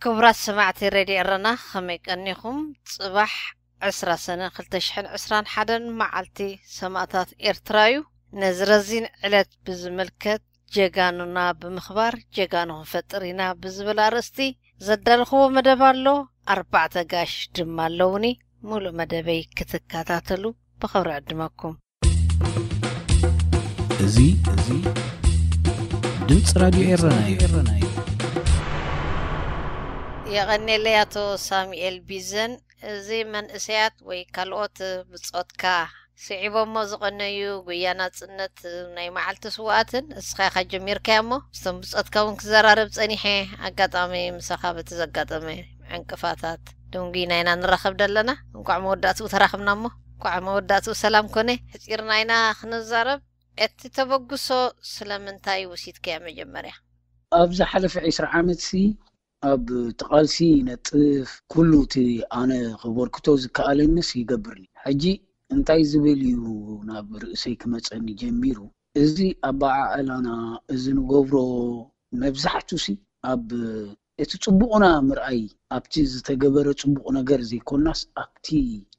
ክቡራት ሰማዕቲ ሬድዮ ኤረና፣ ከመይ ቀኒኹም? ጽባሕ ዕስራ ሰነ ክልተ ሽሕን ዕስራን ሓደን መዓልቲ ሰማእታት ኤርትራ እዩ። ነዚ ረዚን ዕለት ብዝምልከት፣ ጀጋኑና ብምኽባር ጀጋኑ ክንፈጥር ኢና ብዝብል ኣርእስቲ ዘዳለኽዎ መደብ ኣሎ። ኣርባዕተ ጋሽ ድማ ኣለውኒ። ሙሉእ መደበይ ክትከታተሉ ብኽብሪ ዕድመኩም። እዚ እዚ ድምፂ ራድዮ ኤረና እዩ። የቐኔለይ ኣቶ ሳሙኤል ቢዘን። እዚ መንእሰያት ወይ ካልኦት ብጾትካ ስዒቦሞ ዝቐነዩ ጉያ ናጽነት ናይ መዓልቲ ስውኣትን እስኻ ኢኻ ጀሚርካዮ እሞ፣ ምስቶም ብጾትካ እውን ክዘራረብ ጸኒሐ። ኣጋጣሚ ምሳኻ በቲ ዘጋጠመ ዕንቅፋታት ደንጉይና ኢና ንራኸብ ዘለና። እንቋዕ መወዳእትኡ ተራኽብና እሞ፣ እንቋዕ መወዳእትኡ ሰላም ኮነ። ሕጺርና ኢና ክንዛረብ። እቲ ተበግሶ ስለምንታይ ወሲድካዮ መጀመርያ? ኣብ ዝሓለፈ ዕስራ ዓመት ሲ ኣብ እቲ ቃልሲ ይነጥፍ፣ ኩሉ እቲ ኣነ ክበርክቶ ዝከኣለንስ ይገብርኒ። ሕጂ እንታይ ዝብል እዩ ናብ ርእሰይ ክመጸኒ ጀሚሩ፣ እዚ ኣበዓዕላና፣ እዚ ንገብሮ መብዛሕቱ ሲ ኣብ እቲ ጽቡቕና ምርኣይ፣ ኣብቲ ዝተገበረ ጽቡቕ ነገር ዘይኮናስ ኣብቲ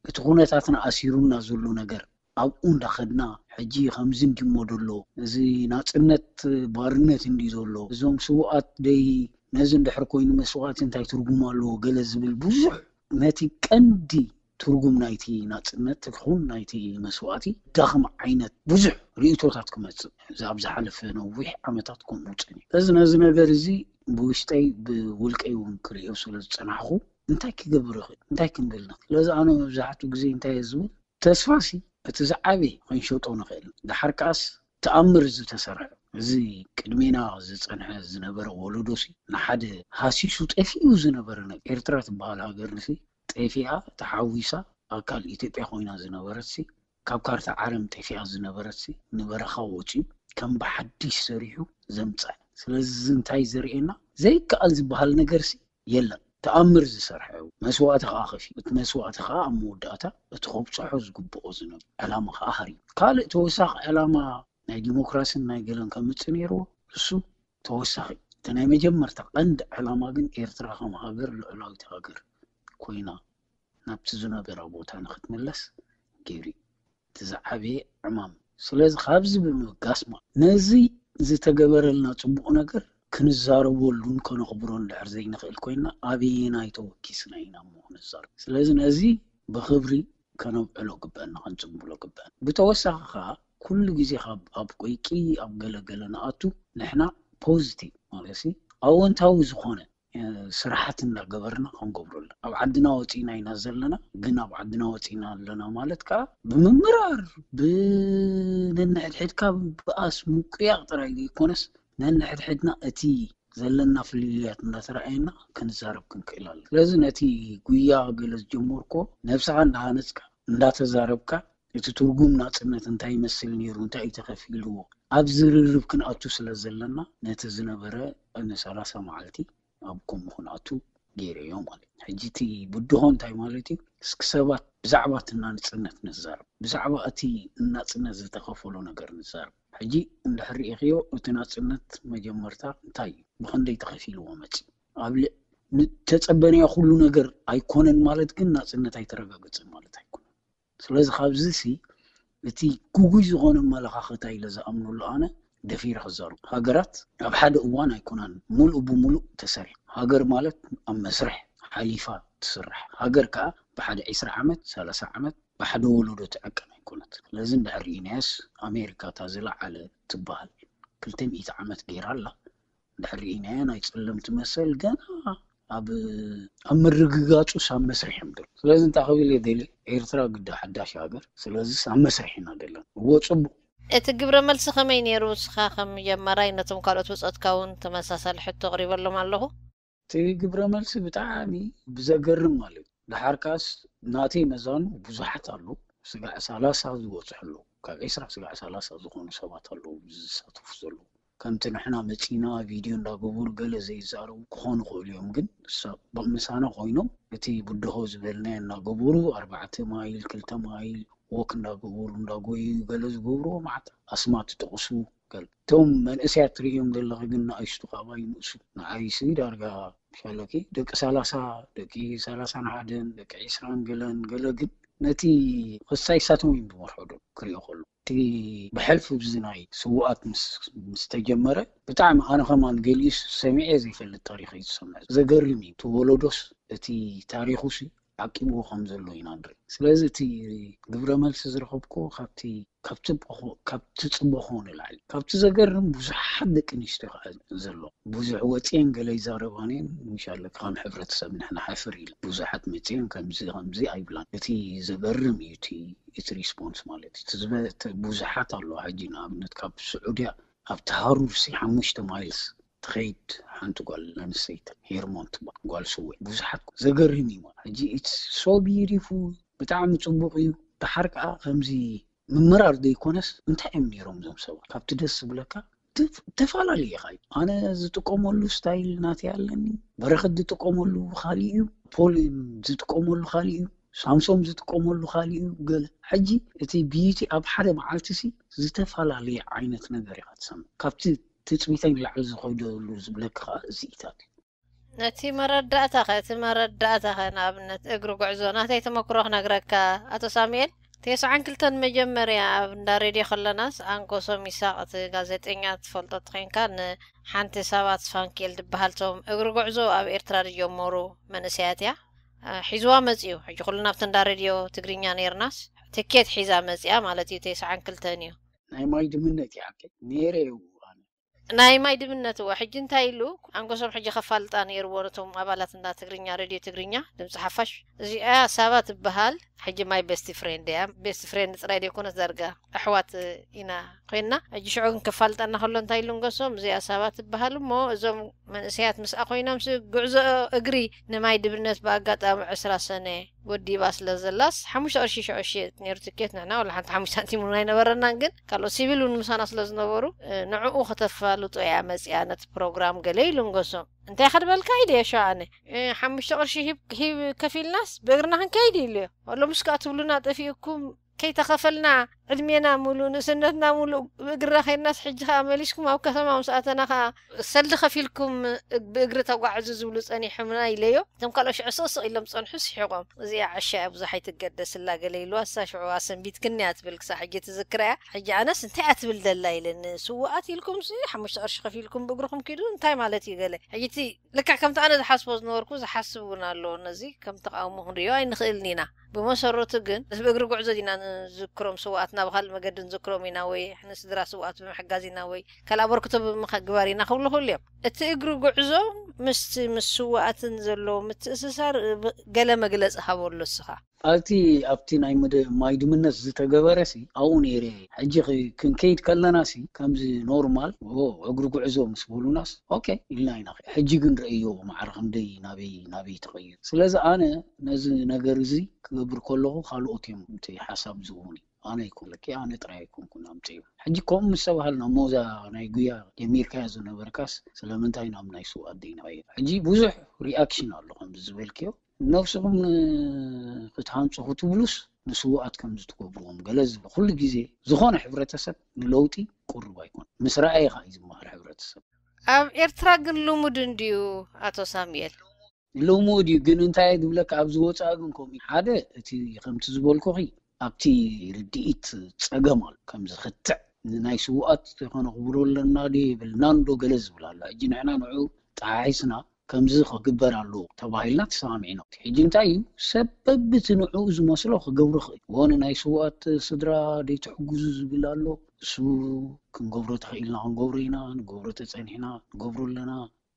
እቲ ኩነታትና ኣሲሩና ዘሎ ነገር ኣብኡ እንዳኸድና ሕጂ ከምዚ እንዲሞ ደሎ እዚ ናጽነት ባርነት እንዲ ዘሎ እዞም ስውኣት ደይ ነዚ እንድሕር ኮይኑ መስዋእቲ እንታይ ትርጉም ኣለዎ ገለ ዝብል ብዙሕ ነቲ ቀንዲ ትርጉም ናይቲ ናጽነት ይኹን ናይቲ መስዋእቲ ዳኽም ዓይነት ብዙሕ ርእቶታት ክመጽእ እዚ ኣብ ዝሓለፈ ነዊሕ ዓመታት ከምኡ ጸኒሑ። እዚ ነዚ ነገር እዚ ብውሽጠይ ብውልቀይ እውን ክርእዮ ስለ ዝጸናሕኹ እንታይ ክገብር ይኽእል እንታይ ክንብል ንኽእል። ስለዚ ኣነ መብዛሕትኡ ግዜ እንታይ እየ ዝብል ተስፋሲ እቲ ዝዓበየ ክንሸጦ ንኽእል። ደሓር ከኣስ ተኣምር ዝተሰርሐ እዚ ቅድሜና ዝጸንሐ ዝነበረ ወለዶሲ ንሓደ ሃሲሱ ጠፊኡ ዝነበረ ነገር ኤርትራ ትበሃል ሃገር ንሲ ጠፊኣ ተሓዊሳ ኣካል ኢትዮጵያ ኮይና ዝነበረትሲ ካብ ካርታ ዓለም ጠፊኣ ዝነበረትሲ ንበረኻ ወፂኡ ከም ብሓድሽ ሰሪሑ ዘምፀአ። ስለዚ እዚ እንታይ ዘርእየና ዘይከኣል ዝበሃል ነገርሲ የለን። ተኣምር ዝሰርሐ መስዋእቲ ከዓ ከፊሉ እቲ መስዋእቲ ከዓ ኣብ መወዳእታ እቲ ከብፅሖ ዝግብኦ ዝነበረ ዕላማ ከዓ ሃርዩ ካልእ ተወሳኺ ዕላማ ናይ ዲሞክራሲን ናይ ገለን ከምፅእ ነይርዎ እሱ ተወሳኺ እቲ ናይ መጀመርታ ቀንዲ ዕላማ ግን ኤርትራ ከም ሃገር ልዑላዊት ሃገር ኮይና ናብቲ ዝነበራ ቦታ ንክትምለስ ገይሩ እዩ እቲ ዝዓበየ ዕማም ስለዚ ካብዚ ብምብጋስ ማለት ነዚ ዝተገበረልና ፅቡቕ ነገር ክንዛረበሉን ከነኽብሮን ድሕር ዘይንኽእል ኮይና ኣበየናይ ተወኪስና ኢና እሞ ክንዛረብ ስለዚ ነዚ ብኽብሪ ከነብዕሎ ግበአና ከንፅምብሎ ግበአና ብተወሳኺ ከዓ ኩሉ ግዜ ካብ ኣብ ቆይቂ ኣብ ገለገለ ንኣቱ ንሕና ፖዚቲቭ ማለት ኣወንታዊ ዝኾነ ስራሓት እንዳገበርና ክንገብረሉ ኣብ ዓድና ወፂና ኢና ዘለና ግን ኣብ ዓድና ወፂና ኣለና ማለት ከዓ ብምምራር ብነንሕድሕድካ ብኣስ ምቁያቕ ጥራይ ዘይኮነስ ነንሕድሕድና እቲ ዘለና ፍልልያት እንዳተረኣየና ክንዛረብ ክንክእል ኣለ ስለዚ ነቲ ጉያ ገለ ዝጀመርኮ ነብስኻ እንዳሃነፅካ እንዳተዛረብካ እቲ ትርጉም ናፅነት እንታይ ይመስል ነይሩ እንታይ እዩ ተኸፊልዎ ኣብ ዝርርብ ክንኣቱ ስለ ዘለና ነቲ ዝነበረ ን ሰላሳ መዓልቲ ኣብ ከምኡ ክንኣቱ ገይረዮ ማለት እዩ። ሕጂ እቲ ብድሆ እንታይ ማለት እዩ? እስኪ ሰባት ብዛዕባ እቲ ናፅነት ንዛረብ፣ ብዛዕባ እቲ ናፅነት ዝተኸፈሎ ነገር ንዛረብ። ሕጂ እንድሕር ርኢኽዮ እቲ ናፅነት መጀመርታ እንታይ እዩ? ብኽንደይ ተኸፊልዎ መፂኡ? ኣብ ተፀበናዮ ኩሉ ነገር ኣይኮነን ማለት ግን ናፅነት ኣይተረጋገፅን ማለት ኣይኮነን። ስለዚ ካብዚ ሲ እቲ ግጉይ ዝኾነ ኣመለኻኽታ ኢለ ዝኣምነሉ ኣነ ደፊረ ክዛረብ። ሃገራት ኣብ ሓደ እዋን ኣይኮናን ሙሉእ ብሙሉእ ተሰሪሐን። ሃገር ማለት ኣብ መስርሕ ሓሊፋ ትስራሕ። ሃገር ከኣ ብሓደ ዒስራ ዓመት፣ ሰላሳ ዓመት ብሓደ ወለዶ ትዕቀን ኣይኮነት። ስለዚ እንድሕር ርኢናያስ ኣሜሪካ እታ ዝለዓለ ትበሃል ክልተ ሚእቲ ዓመት ገይራ ኣላ። እንድሕር ርኢናያ ናይ ጸለምቲ መሰል ገና ኣብ ኣብ ምርግጋጹስ ኣብ መስርሕ እዮም ዘለዉ። ስለዚ እንታይ ክብል እየ ደልየ ኤርትራ ግዳ ሓዳሽ ሃገር ስለዚስ ኣብ መስርሕ ኢና ዘለና። እዎ ጽቡቕ። እቲ ግብረ መልሲ ከመይ ነይሩ? ንስኻ ከም ጀማራይ ነቶም ካልኦት ብጾትካ እውን ተመሳሳሊ ሕቶ ኣቕሪበሎም ኣለኹ። እቲ ግብረ መልሲ ብጣዕሚ ብዘገርም ማለት እዩ። ደሓር ከኣስ ናተይ መዛኑ ብዙሓት ኣለዉ። ስጋዕ ሰላሳ ዝበጽሑ ኣለዉ። ካብ ዒስራ ስጋዕ ሰላሳ ዝኾኑ ሰባት ኣለዉ ዝሳተፉ ዘለዉ። ከምቲ ንሕና መጺና ቪድዮ እንዳገበሩ ገለ ዘይዛረቡ ክኾኑ ይኽእሉ እዮም ግን ምሳና ኮይኖም እቲ ብድሆ ዝበልናዮ እናገበሩ ኣርባዕተ ማይል ክልተ ማይል ወክ እንዳገበሩ እንዳጎዩ ገለ ዝገብርዎ ማዕት ኣስማት ትጥቕሱ። ገለ እቶም መንእሰያት ትርእዮም ዘለኺ ግን ንኣሽቱ ካብ ኣይንእሱ። ንዓይሲ ዳርጋ ሻለኪ ደቂ ሰላሳ፣ ደቂ ሰላሳን ሓደን፣ ደቂ ዕስራን ገለን ገለ ግን ነቲ ክሳይሳቶም እዮም ዝመርሑ ዶ ክሪኦ ከሎ እቲ ብሕልፊ ብዚ ናይ ስውኣት ምስ ተጀመረ ብጣዕሚ ኣነ ከማን ገሊኡ ሰሚዐ ዘይፈልጥ ታሪክ እዩ ዝሰምዕ። ዘገርም እዩ። እቲ ወለዶስ እቲ ታሪኩ ሲ ዓቂብዎ ከም ዘሎ ኢና ንርኢ። ስለዚ እቲ ግብረ መልሲ ዝረኸብኩዎ ካብቲ ካብ ትጽበኾ ንላዕሊ ካብቲ ዘገርም ብዙሓት ደቂ ኣንስትዮ ከዓ ዘሎ ብዙሕ ወፅየን ገለ ይዛረባን እየን። ምሻለ ከም ሕብረተሰብ ንሕና ሓፍር ኢለ ብዙሓት መፅየን ከምዚ ከምዚ ኣይብላን። እቲ ዘገርም እዩ እቲ እቲ ሪስፖንስ ማለት እዩ። እቲ ዝበ- እቲ ብዙሓት ኣለዋ ሕጂ ንኣብነት ካብ ስዑድያ ኣብቲ ሃሩር ሲ ሓሙሽተ ማይልስ ትኸይድ ሓንቲ ጓል ኣንስተይቲ ሄርሞን ትበሃል ጓል ስወ ብዙሓት ዘገርም እዩ። ሕጂ it's so beautiful ብጣዕሚ ፅቡቅ እዩ። ድሓር ከዓ ከምዚ ምምራር ዘይኮነስ እንታይ እዮም ነይሮም እዞም ሰባት ካብቲ ደስ ዝብለካ ተፈላለየ ኢኻ። ኣነ ዝጥቀመሉ ስታይል ናተይ ኣለኒ። በረኸት ዝጥቀመሉ ካሊእ እዩ። ፖል ዝጥቀመሉ ካሊእ እዩ። ሳምሶም ዝጥቀመሉ ካሊእ እዩ። ገለ ሕጂ እቲ ቢዩቲ ኣብ ሓደ መዓልቲ ሲ ዝተፈላለየ ዓይነት ነገር ኢኻ ትሰምዕ። ካብቲ ትፅቢተይ ንላዕሊ ዝኸደሉ ዝብለካ ከዓ እዚኢታት እዩ። ነቲ መረዳእታኸ እቲ መረዳእታኸ ንኣብነት እግሪ ጉዕዞ ናተይ ተመክሮ ክነግረካ ኣቶ ሳሙኤል ተስዓን ክልተን መጀመርያ ኣብ እንዳ ሬድዮ ከለናስ ኣንጎሶም ይሳቅ እቲ ጋዜጠኛ ትፈልጦ ተኮይንካ ንሓንቲ ሰባት ስፋንኬል ዝበሃል ቶም እግሪ ጉዕዞ ኣብ ኤርትራ ዝጀመሩ መንእሰያት እያ ሒዝዋ መፅዩ ሕጂ ኩሉ ናብቲ እንዳ ሬድዮ ትግርኛ ነይርናስ ትኬት ሒዛ መፅያ ማለት እዩ ተስዓን ክልተን እዩ ናይ ማይ ድምነት ይሓቀ ነይረ ናይ ማይ ድምነት እዋ ሕጂ እንታይ ኢሉ ኣንጎሶም ሕጂ ከፋልጣ ነይርዎ ነቶም ኣባላት እንዳ ትግርኛ ሬድዮ ትግርኛ ድምፂ ሓፋሽ እዚኣ ሳባ ትበሃል ሕጂ ማይ ቤስት ፍሬንድ እያ ቤስት ፍሬንድ ፅራይ ዘይኮነት ዳርጋ ኣሕዋት ኢና ኮይና ሕጂ ሽዑ ግን ከፋልጠና ከሎ እንታይ ኢሉ ኣንጎሶም እዚኣ ሳባ ትበሃል እሞ እዞም መንእሰያት ምስኣ ኮይኖም ጉዕዞ እግሪ ንማይ ድምነት ብኣጋጣሚ ዕስራ ሰነ ወዲባ ስለ ዘላስ ሓሙሽተ ቅርሺ ሽዑ ሽየጥ ነይሩ ትኬት ንሕና ወላ ሓንቲ ሓሙሽተ ሳንቲም እውን ኣይነበረናን ግን ካልኦት ሲቪል እውን ምሳና ስለ ዝነበሩ ንዕኡ ከተፋልጦ እያ መፅያ ነቲ ፕሮግራም ገለ ኢሉ ንገሶም እንታይ ከድበልካ ኢለ ሸ ኣነ ሓሙሽተ ቅርሺ ሂብ ከፊልናስ ብእግርና ክንከይድ ኢሉ ኣሎ ምስ ከዓ ትብሉና ጠፊኡኩም ከይተኸፈልና ዕድሜና ሙሉእ ንእስነትና ሙሉእ ብእግርና ከይድናስ ሕጂ ከዓ መሊስኩም ኣብ ከተማ ምስ ኣተና ከዓ ሰልዲ ከፊልኩም ብእግሪ ተጓዕዙ ዝብሉ ፀኒሖምና ኢለዮ እቶም ካልኦ ሽዑ ስቕስቕ ኢሎም ፀንሑ ስሒቖም እዚኣ ዕሻ እያ ብዙሕ ኣይትገደስላ ገለ ኢልዋ እሳ ሽዑ ኣሰንቢትክኒ እያ ትብል ክሳብ ሕጂ ትዝክራ እያ ሕጂ ኣነስ እንታይ እያ ትብል ደላ ኢለ ንስውኣት ኢልኩም ሲ ሓሙሽተ ቅርሺ ከፊልኩም ብእግርኹም ኪዱ እንታይ ማለት እዩ ገለ ሕጂ እቲ ልክዕ ከምቲ ኣነ ዝሓስቦ ዝነበርኩ ዝሓስብ እውን ኣሎ ነዚ ከም ተቃውሞ ክንሪኦ ኣይንኽእልን ኢና ብመሰረቱ ግን ብእግሪ ጉዕዞ ዲና ንዝክሮም ስውኣትና ብካልእ መገዲ ንዝክሮም ኢና ወይ ንስድራ ስውኣት ብምሕጋዝ ኢና ወይ ካልእ ኣበርክቶ ብምግባር ኢና ክብሉ ክእሉ እዮም እቲ እግሪ ጉዕዞ ምስቲ ምስ ስውኣትን ዘሎ ምትእስሳር ገለ መግለፂ ሃበሉ እስኻ ኣብቲ ኣብቲ ናይ ምድ- ማይ ድምነት ዝተገበረ ሲ ኣብኡ ነይረ ሕጂ ክ- ክንከይድ ከለና ሲ ከምዚ ኖርማል ኦ እግሪ ጉዕዞ ምስ በሉናስ ኦኬ ኢልና ኢና ሕጂ ግን ረእዮ ማዕረ ክንደይ ናበይ ናበይ ተቐይሩ ስለዚ ኣነ ነዚ ነገር እዚ ክገብር ከለኹ ካልኦት እዮም እቲ ሓሳብ ዝህቡኒ ኣነ ኣይኮን ለኪ ኣነ ጥራይ ኣይኮንኩን ኣምፅኡ ሕጂ ከምኡ ምስ ተባሃልና ሞዛ ናይ ጉያ ጀሚርካያ ዝነበርካስ ስለምንታይ ናብ ናይ ስውኣት ደይናዮ ሕጂ ብዙሕ ሪኣክሽን ኣሎ ከምዚ ዝበልክዮ ነብስኹም ክትሃንፁ ክትብሉስ ንስውኣት ከም ዝትገብርዎም ገለ ዝብል ኩሉ ግዜ ዝኾነ ሕብረተሰብ ንለውጢ ቁሩብ ኣይኮን ምስ ረኣየ ከዓ እዩ ዝመሃር ሕብረተሰብ ኣብ ኤርትራ ግን ልሙድ እንድዩ ኣቶ ሳሙኤል ልሙድ እዩ ግን እንታይ ዝብለካ ኣብ ዝወፃእ ግን ከምኡ ሓደ እቲ ከምቲ ዝበልኩኺ ኣብቲ ርድኢት ፀገም ኣሎ ከምዚ ክትዕ ንናይ ስውኣት ከነኽብሮ ኣለና ዶ የብልናን ዶ ገለ ዝብል ኣሎ ሕጂ ንሕና ንዑ ጠሓሒስና ከምዚ ክግበር ኣለዎ ተባሂልና ተሰማሚዕና ሕጂ እንታይ እዩ ሰብ በብቲ ንዕኡ ዝመስሎ ክገብሩ ክእል ዎ ንናይ ስውኣት ስድራ ደይትሕግዙ ዝብል ኣሎ እሱ ክንገብሮ ተኽኢልና ክንገብሮ ኢና ንገብሮ ተፀኒሕና ንገብሮ ኣለና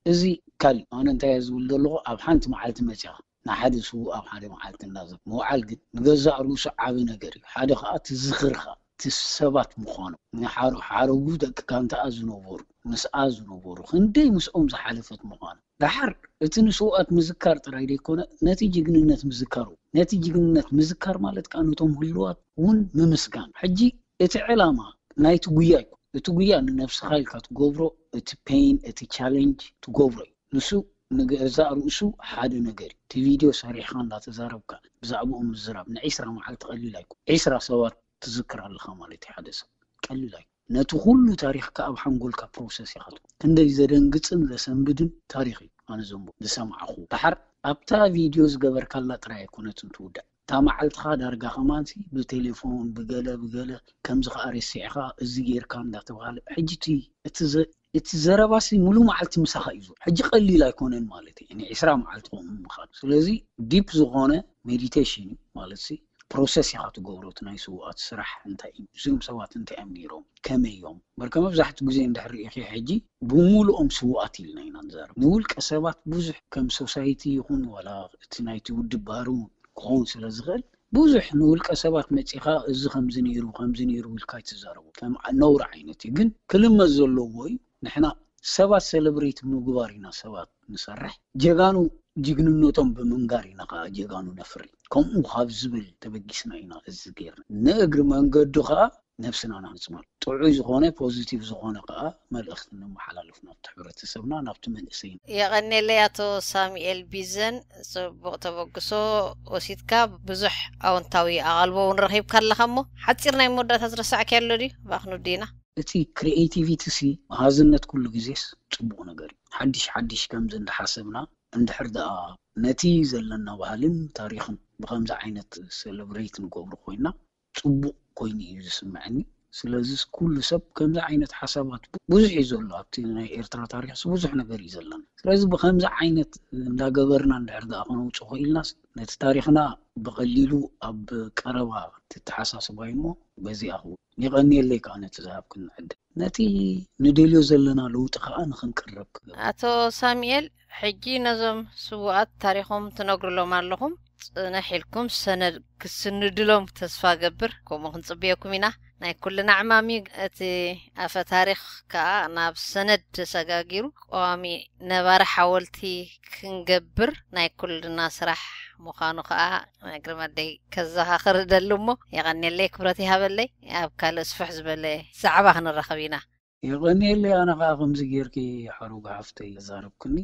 እዚ ካሊእ ኣነ እንታይ እየ ዝብል ዘለኹ ኣብ ሓንቲ መዓልቲ መፂኻ ንሓደ ስዉእ ኣብ ሓደ መዓልቲ እናዘብ ምውዓል ግን ንገዛእ ርእሱ ዓቢ ነገር እዩ ሓደ ከዓ ትዝኽርኻ እቲ ሰባት ምዃኑ ንሓረጉ ደቂ ጋንታኣ ዝነበሩ ምስኣ ዝነበሩ ክንደይ ምስኦም ዝሓለፈት ምዃኑ ደሓር እቲ ንስውኣት ምዝካር ጥራይ ዘይኮነ ነቲ ጅግንነት ምዝካር ነቲ ጅግንነት ምዝካር ማለት ከዓ ነቶም ህልዋት እውን ምምስጋን ሕጂ እቲ ዕላማ ናይቲ ጉያ እዩ እቲ ጉያ ንነብስኻ ኢልካ ትገብሮ እቲ ፔን እቲ ቻለንጅ ትገብሮ እዩ ንሱ ንገዛእ ርእሱ ሓደ ነገር እዩ። እቲ ቪድዮ ሰሪሕካ እንዳተዛረብካ ብዛዕባኡ ምዝራብ ንዒስራ መዓልቲ ቀሊል ኣይኮን። ዒስራ ሰባት ትዝክር ኣለኻ ማለት እዩ። ሓደ ሰብ ቀሊል ኣይኮን። ነቲ ኩሉ ታሪኽካ ኣብ ሓንጎልካ ፕሮሰስ ኢኻ ትገብሮ። ክንደይ ዘደንግጽን ዘሰንብድን ታሪኽ እዩ ኣነ ዘንቡ ዝሰማዕኹ። ድሓር ኣብታ ቪድዮ ዝገበርካላ ጥራይ ኣይኮነትን ትውዳእ። እታ መዓልትኻ ዳርጋ ከማንሲ ብቴሌፎን ብገለ ብገለ ከምዚ ከኣ ረሲዕኻ እዚ ጌርካ እንዳተባሃለ ሕጂ እቲ እቲ ዘ- እቲ ዘረባሲ ሙሉ መዓልቲ ምሳኻ እዩ ዝውል። ሕጂ ቀሊል ኣይኮነን ማለት እዩ ን ዒስራ መዓልቲ ከምኡ ምኻድ። ስለዚ ዲፕ ዝኾነ ሜዲቴሽን እዩ ማለት ሲ ፕሮሰስ ኢኻ ትገብሮ። እቲ ናይ ስውኣት ስራሕ እንታይ እዩ፣ እዚኦም ሰባት እንታይ እዮም ነይሮም፣ ከመይ እዮም። በርከ መብዛሕትኡ ግዜ እንድሕር ርኢኺ ሕጂ ብምሉኦም ስውኣት ኢልና ኢና ንዛረብ። ንውልቀ ሰባት ብዙሕ ከም ሶሳይቲ ይኹን ዋላ እቲ ናይቲ ውድብ ባህሪ እውን ክኸውን ስለ ዝኽእል ብዙሕ ንውልቀ ሰባት መጺኻ እዚ ከምዚ ነይሩ ከምዚ ነይሩ ኢልካ ኣይትዛረቦ። ከም ነውሪ ዓይነት እዩ፣ ግን ክልመድ ዘለዎ እዩ። ንሕና ሰባት ሰለብሬት ምግባር ኢና ሰባት ንሰርሕ። ጀጋኑ ጅግንነቶም ብምንጋር ኢና ከዓ ጀጋኑ ነፍሪ። ከምኡ ካብ ዝብል ተበጊስና ኢና እዚ ገይርና። ንእግሪ መንገዱ ከዓ ነብስና ንሕጽመሉ። ጥዑይ ዝኾነ ፖዚቲቭ ዝኾነ ከዓ መልእኽቲ ነመሓላልፍ ናብቲ ሕብረተሰብና ናብቲ መንእሰይና። የቐኔለይ ኣቶ ሳሙኤል ቢዘን፣ ጽቡቕ ተበግሶ ወሲድካ ብዙሕ ኣወንታዊ ኣቓልቦ እውን ረኺብካ ኣለኻ። እሞ ሓጺር ናይ መወዳእታ ዝረሳዕኪ ኣሎ ድዩ? ባኽኑ ዲና። እቲ ክሪኤቲቪቲ ሲ መሃዝነት ኩሉ ግዜስ ጽቡቕ ነገር እዩ። ሓድሽ ሓድሽ ከምዚ እንዳሓሰብና እንድሕር ደኣ ነቲ ዘለና ባህልን ታሪኽን ብኸምዚ ዓይነት ሴሌብሬት ንገብሩ ኮይና ጽቡቕ ኮይኑ እዩ ዝስምዐኒ። ስለዚ ኩሉ ሰብ ከምዚ ዓይነት ሓሳባት ብዙሕ እዩ ዘሎ ኣብቲ ናይ ኤርትራ ታሪኽስ ብዙሕ ነገር እዩ ዘለና። ስለዚ ብኸምዚ ዓይነት እንዳገበርና እንድሕር ደኣ ከነውፅኦ ኢልናስ ነቲ ታሪኽና ብቐሊሉ ኣብ ቀረባ ትተሓሳስባይ እሞ በዚኣ ክው የቐንየለይ ከዓ ነቲ ዝሃብክን ዕድል ነቲ ንደልዮ ዘለና ለውጢ ከዓ ንክንቅረብ ክገብር። ኣቶ ሳሙኤል፣ ሕጂ ነዞም ስውኣት ታሪኾም ትነግሩሎም ኣለኹም። ጽንሕ ኢልኩም ሰነድ ክስንድሎም ተስፋ ገብር። ከምኡ ክንጽብየኩም ኢና። ናይ ኩልና ዕማም እዩ። እቲ ኣፈ ታሪኽ ከኣ ናብ ሰነድ ተሰጋጊሩ ቀዋሚ ነባሪ ሓወልቲ ክንገብር ናይ ኩልና ስራሕ ምዃኑ ከኣ እግሪ መደይ ከዘኻኽር እደሊ እሞ የቐንየለይ፣ ክብረት ይሃበለይ። ኣብ ካልእ ስፍሕ ዝበለ ዛዕባ ክንራኸብ ኢና። የቐንየለይ። ኣነ ከዓ ከምዚ ጌርኪ ሓሩግ ሓፍተይ ዘዛረብክኒ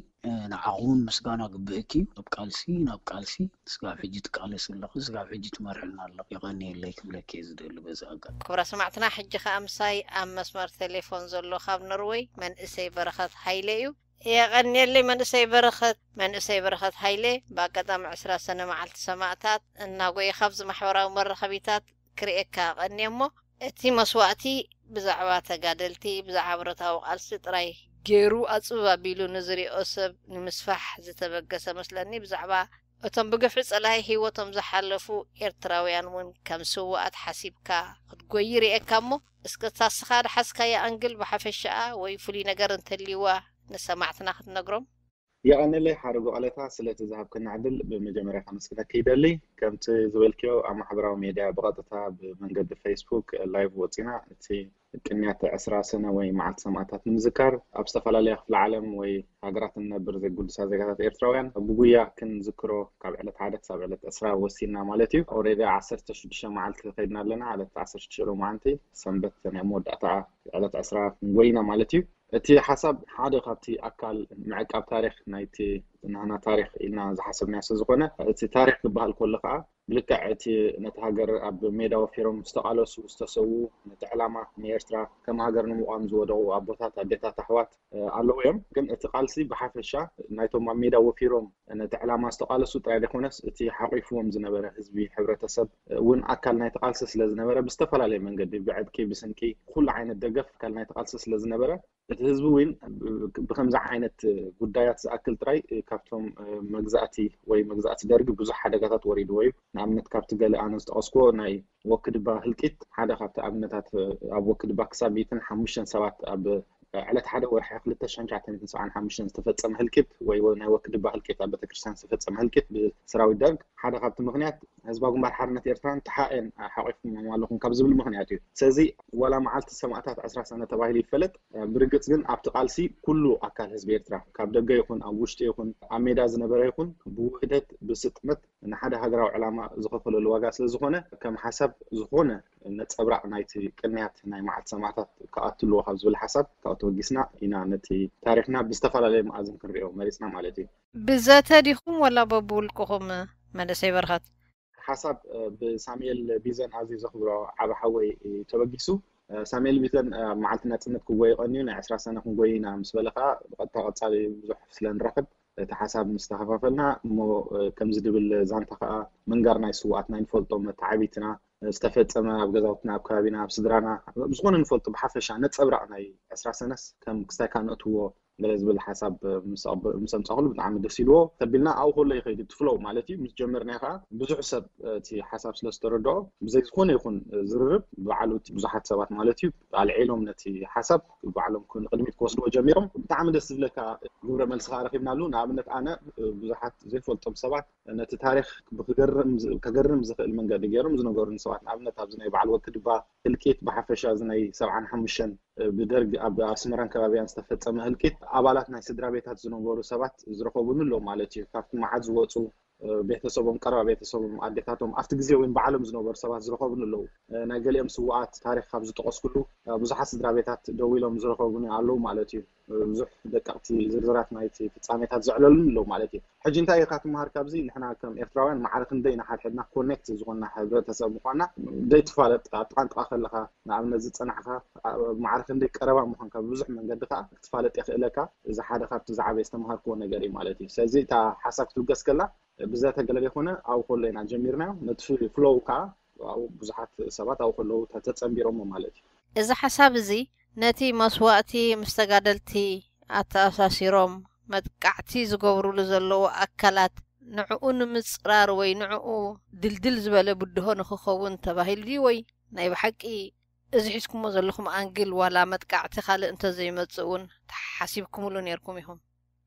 ንዓኹውን ምስጋና ግብእኪ እዩ። ኣብ ቃልሲ ናብ ቃልሲ ስጋብ ሕጂ ትቃለስ ኣለኺ፣ ስጋብ ሕጂ ትመርሕና ኣለኺ። የቐንየለይ ክብለኪ እየ ዝደሊ በዚ ኣጋጣሚ። ክቡራ ሰማዕትና፣ ሕጂ ከኣ ምሳይ ኣብ መስመር ቴሌፎን ዘሎ ካብ ኖርወይ መንእሰይ በረኸት ሃይለ እዩ። የቐንየለይ መንእሰይ በረኸት። መንእሰይ በረኸት ሃይለ፣ ብኣጋጣሚ ዕስራ ሰነ መዓልቲ ሰማእታት እናጎየ ካብዚ ማሕበራዊ መራኸቢታት ክርእየካ እቐንየ እሞ፣ እቲ መስዋእቲ ብዛዕባ ተጋደልቲ፣ ብዛዕባ ብረታዊ ቃልሲ ጥራይ ገይሩ ኣጽብብ ኣቢሉ ንዝሪኦ ሰብ ንምስፋሕ ዝተበገሰ መስለኒ። ብዛዕባ እቶም ብግፍዒ ጸላኢ ህይወቶም ዝሓለፉ ኤርትራውያን እውን ከም ስውኣት ሓሲብካ ክትጎዪ ርእየካ እሞ፣ እስከ እታ እስኻ ዝሓዝካያ ኣንግል ብሓፈሻኣ ወይ ፍሉይ ነገር እንተልይዋ ንሰማዕትና ክትነግሮም። የቐንየለይ ሓረጉ ቀለታ ስለቲ ዝሃብክኒ ዕድል ብመጀመርያ ከመስግነኪ ይደሊ። ከምቲ ዝበልክዮ ኣብ ማሕበራዊ ሜድያ ብቐጥታ ብመንገዲ ፌስቡክ ላይቭ ወፂና እቲ ቅንያት ዕስራ ሰነ ወይ መዓልቲ ሰማእታት ንምዝካር ኣብ ዝተፈላለያ ክፍለ ዓለም ወይ ሃገራት እንነብር ዘይጉዱሳት ዜጋታት ኤርትራውያን ብጉያ ክንዝክሮ ካብ ዕለት ሓደ ክሳብ ዕለት ዕስራ ወሲንና ማለት እዩ። ኦሬዲ ዓሰርተ ሽዱሽተ መዓልቲ ከይድና ኣለና። ዕለት ዓሰርተ ሽዱሽተ ሎማዓንቲ ሰንበት ናይ መወዳእታ ዕለት ዕስራ ክንጎይና ማለት እዩ። እቲ ሓሳብ ሓደ ካብቲ ኣካል ምዕቃብ ታሪኽ ናይቲ ናህና ታሪኽ ኢልና ዝሓሰብናዮ ስለ ዝኾነ፣ እቲ ታሪኽ ክበሃል ከሎ ከዓ ብልክዕ እቲ ነቲ ሃገር ኣብ ሜዳ ወፊሮም ዝተቓለሱ ዝተሰዉ፣ ነቲ ዕላማ ንኤርትራ ከም ሃገር ንምቋም ዝወደቑ ኣቦታት ኣዴታት ኣሕዋት ኣለዉ እዮም። ግን እቲ ቃልሲ ብሓፈሻ ናይቶም ኣብ ሜዳ ወፊሮም ነቲ ዕላማ ዝተቓለሱ ጥራይ ዘይኮነስ እቲ ሓቒፍዎም ዝነበረ ህዝቢ ሕብረተሰብ እውን ኣካል ናይቲ ቃልሲ ስለ ዝነበረ ብዝተፈላለየ መንገዲ ብዕጥቂ ብስንቂ ኩሉ ዓይነት ደገፍ ኣካል ናይቲ ቃልሲ ስለ ዝነበረ እቲ ህዝቢ እውን ብከምዚ ዓይነት ጉዳያት ዝኣክል ጥራይ ካብቶም መግዛእቲ ወይ መግዛእቲ ደርጊ ብዙሕ ሓደጋታት ወሪድዎ እዩ። ንኣብነት ካብቲ ገለ ኣነ ዝጠቐስኩዎ ናይ ወክድባ ህልቂት ሓደ ካብቲ ኣብነታት ኣብ ወክድባ ክሳብ ሚእትን ሓሙሽተን ሰባት ኣብ ዕለት ሓደ ወርሒ ክልተ ሽሕን ትሽዓተ ሚእትን ሰብዓን ሓሙሽተን ዝተፈጸመ ህልቂት ወይ ናይ ወክድባ ህልቂት ኣብ ቤተክርስትያን ዝተፈጸመ ህልቂት ብሰራዊት ደርግ ሓደ ካብቲ ምኽንያት ህዝባዊ ግንባር ሓርነት ኤርትራን ተሓኤን ሓቂፍኩሞም ኣለኹም ካብ ዝብል ምኽንያት እዩ። ስለዚ ዋላ መዓልቲ ሰማእታት ዕስራ ሰነ ተባሂሉ ይፈለጥ፣ ብርግጽ ግን ኣብቲ ቃልሲ ኩሉ ኣካል ህዝቢ ኤርትራ ካብ ደገ ይኹን ኣብ ውሽጢ ይኹን ኣብ ሜዳ ዝነበረ ይኹን ብውህደት ብስጥመት ንሓደ ሃገራዊ ዕላማ ዝኸፈለሉ ዋጋ ስለ ዝኾነ ከም ሓሳብ ዝኾነ ነጸብራቕ ናይቲ ቅንያት ናይ መዓልቲ ሰማእታት ክኣቱ ኣለዎ ካብ ዝብል ሓሳብ ካብኡ ተበጊስና ኢና ነቲ ታሪኽና ብዝተፈላለየ መኣዝን ክንሪኦ መሪጽና ማለት እዩ። ብዘተ ዲኹም ወላ በብውልቅኹም መንእሰይ በርኸት? ሓሳብ ብሳሙኤል ቢዘን ኣዝዩ ዘኽብሮ ዓቢ ሓወይ ተበጊሱ። ሳሙኤል ቢዘን ኣብ መዓልቲ ናጽነት ክጎይ ቀንዩ ናይ ዕስራ ሰነ ክንጎይ ኢና ምስ በለ ከኣ ብቐጥታ ቀጻሊ ብዙሕ ስለ ንረኽብ እቲ ሓሳብ ምስ ተኸፋፈልና እሞ ከምዚ ድብል ዛንታ ከኣ ምንጋር ናይ ስውኣትና ይንፈልጦም መተዓቢትና ዝተፈጸመ ኣብ ገዛውትና ኣብ ከባቢና ኣብ ስድራና ዝኾነ ንፈልጦ ብሓፈሻ ነጸብራቕ ናይ ዕስራ ሰነስ ከም ክስታይ ከኣ ነእትዎ ገለ ዝብል ሓሳብ ምስ ኣምጻእኩሉ ብጣዕሚ ደስ ኢልዎ ተቢልና ኣብኡ ከሎ ይኸይድ እቲ ፍሎው ማለት እዩ ምስ ጀመርናዮ ከዓ ብዙሕ ሰብ እቲ ሓሳብ ስለ ዝተረድኦ ብዘይ ዝኾነ ይኹን ዝርርብ ባዕሉ እቲ ብዙሓት ሰባት ማለት እዩ ኣልዒሎም ነቲ ሓሳብ ባዕሎም ቅድሚት ክወስድዎ ጀሚሮም ብጣዕሚ ደስ ዝብለካ ግብረ መልሲ ከዓ ረኪብናሉ ንኣብነት ኣነ ብዙሓት ዘይፈልጦም ሰባት ነቲ ታሪክ ብክገርም ከገርም ዝኽእል መንገዲ ገይሮም ዝነገሩኒ ሰባት ንኣብነት ኣብዚ ናይ በዓል ወክድባ ህልቂት ብሓፈሻ እዚ ናይ ሰብዓን ሓሙሽተን ብደርግ ኣብ ኣስመራን ከባቢያን ዝተፈጸመ ህልቂት ኣባላት ናይ ስድራ ቤታት ዝነበሩ ሰባት ዝረኸቡኒ ኣለዉ ማለት እዩ። ካብቲ መዓት ዝወፁ ቤተሰቦም ቀረባ ቤተሰቦም ኣዴታቶም ኣብቲ ግዜ እውን ባዕሎም ዝነበሩ ሰባት ዝረኸቡኒ ኣለዉ። ናይ ገሊኦም ስውኣት ታሪክ ካብ ዝጠቀስኩሉ ብዙሓት ስድራ ቤታት ደዊሎም ዝረኸቡኒ ኣለዉ ማለት እዩ። ብዙሕ ደቀቕቲ ዝርዝራት ናይቲ ፍጻሜታት ዘዕለሉኒ ኣለዉ ማለት እዩ። ሕጂ እንታይ ኢኻ ትመሃር ካብዚ? ንሕና ከም ኤርትራውያን ማዕረ ክንደይ ንሓድሕድና ኮኔክት ዝኾንና ሕብረተሰብ ምዃንና ዘይትፋለጥ ኣብ ጥቓ ንጥቓ ከለኻ ንኣብነት ዝጸናሕካ ማዕረ ክንደይ ቀረባ ምዃንካ ብብዙሕ መንገዲ ከኣ ክትፋለጥ የኽእለካ። እዚ ሓደ ካብቲ ዝዓበየ ዝተምሃርክዎ ነገር እዩ ማለት እዩ። ስለዚ እታ ሓሳብ ክትብገስ ከላ ብዘተ ገለ ዘይኮነ ኣብኡ ከሎ ኢና ጀሚርናዮ። ነቲ ፍሎው ከኣ ኣብኡ ብዙሓት ሰባት ኣብኡ ከለዉ ተጸንቢሮሞ ማለት እዩ። እዚ ሓሳብ እዚ ነቲ መስዋእቲ ምስ ተጋደልቲ ኣተኣሳሲሮም መጥቃዕቲ ዝገብሩሉ ዘለዉ ኣካላት ንዕኡ ንምጽራር ወይ ንዕኡ ድልድል ዝበለ ብድሆ ንኽኸውን ተባሂሉ ድዩ ወይ ናይ ብሓቂ እዚ ሒዝኩሞ ዘለኹም ኣንግል ዋላ መጥቃዕቲ ካልእ እንተዘይመጽእ እውን ተሓሲብኩምሉ ነይርኩም ኢኹም?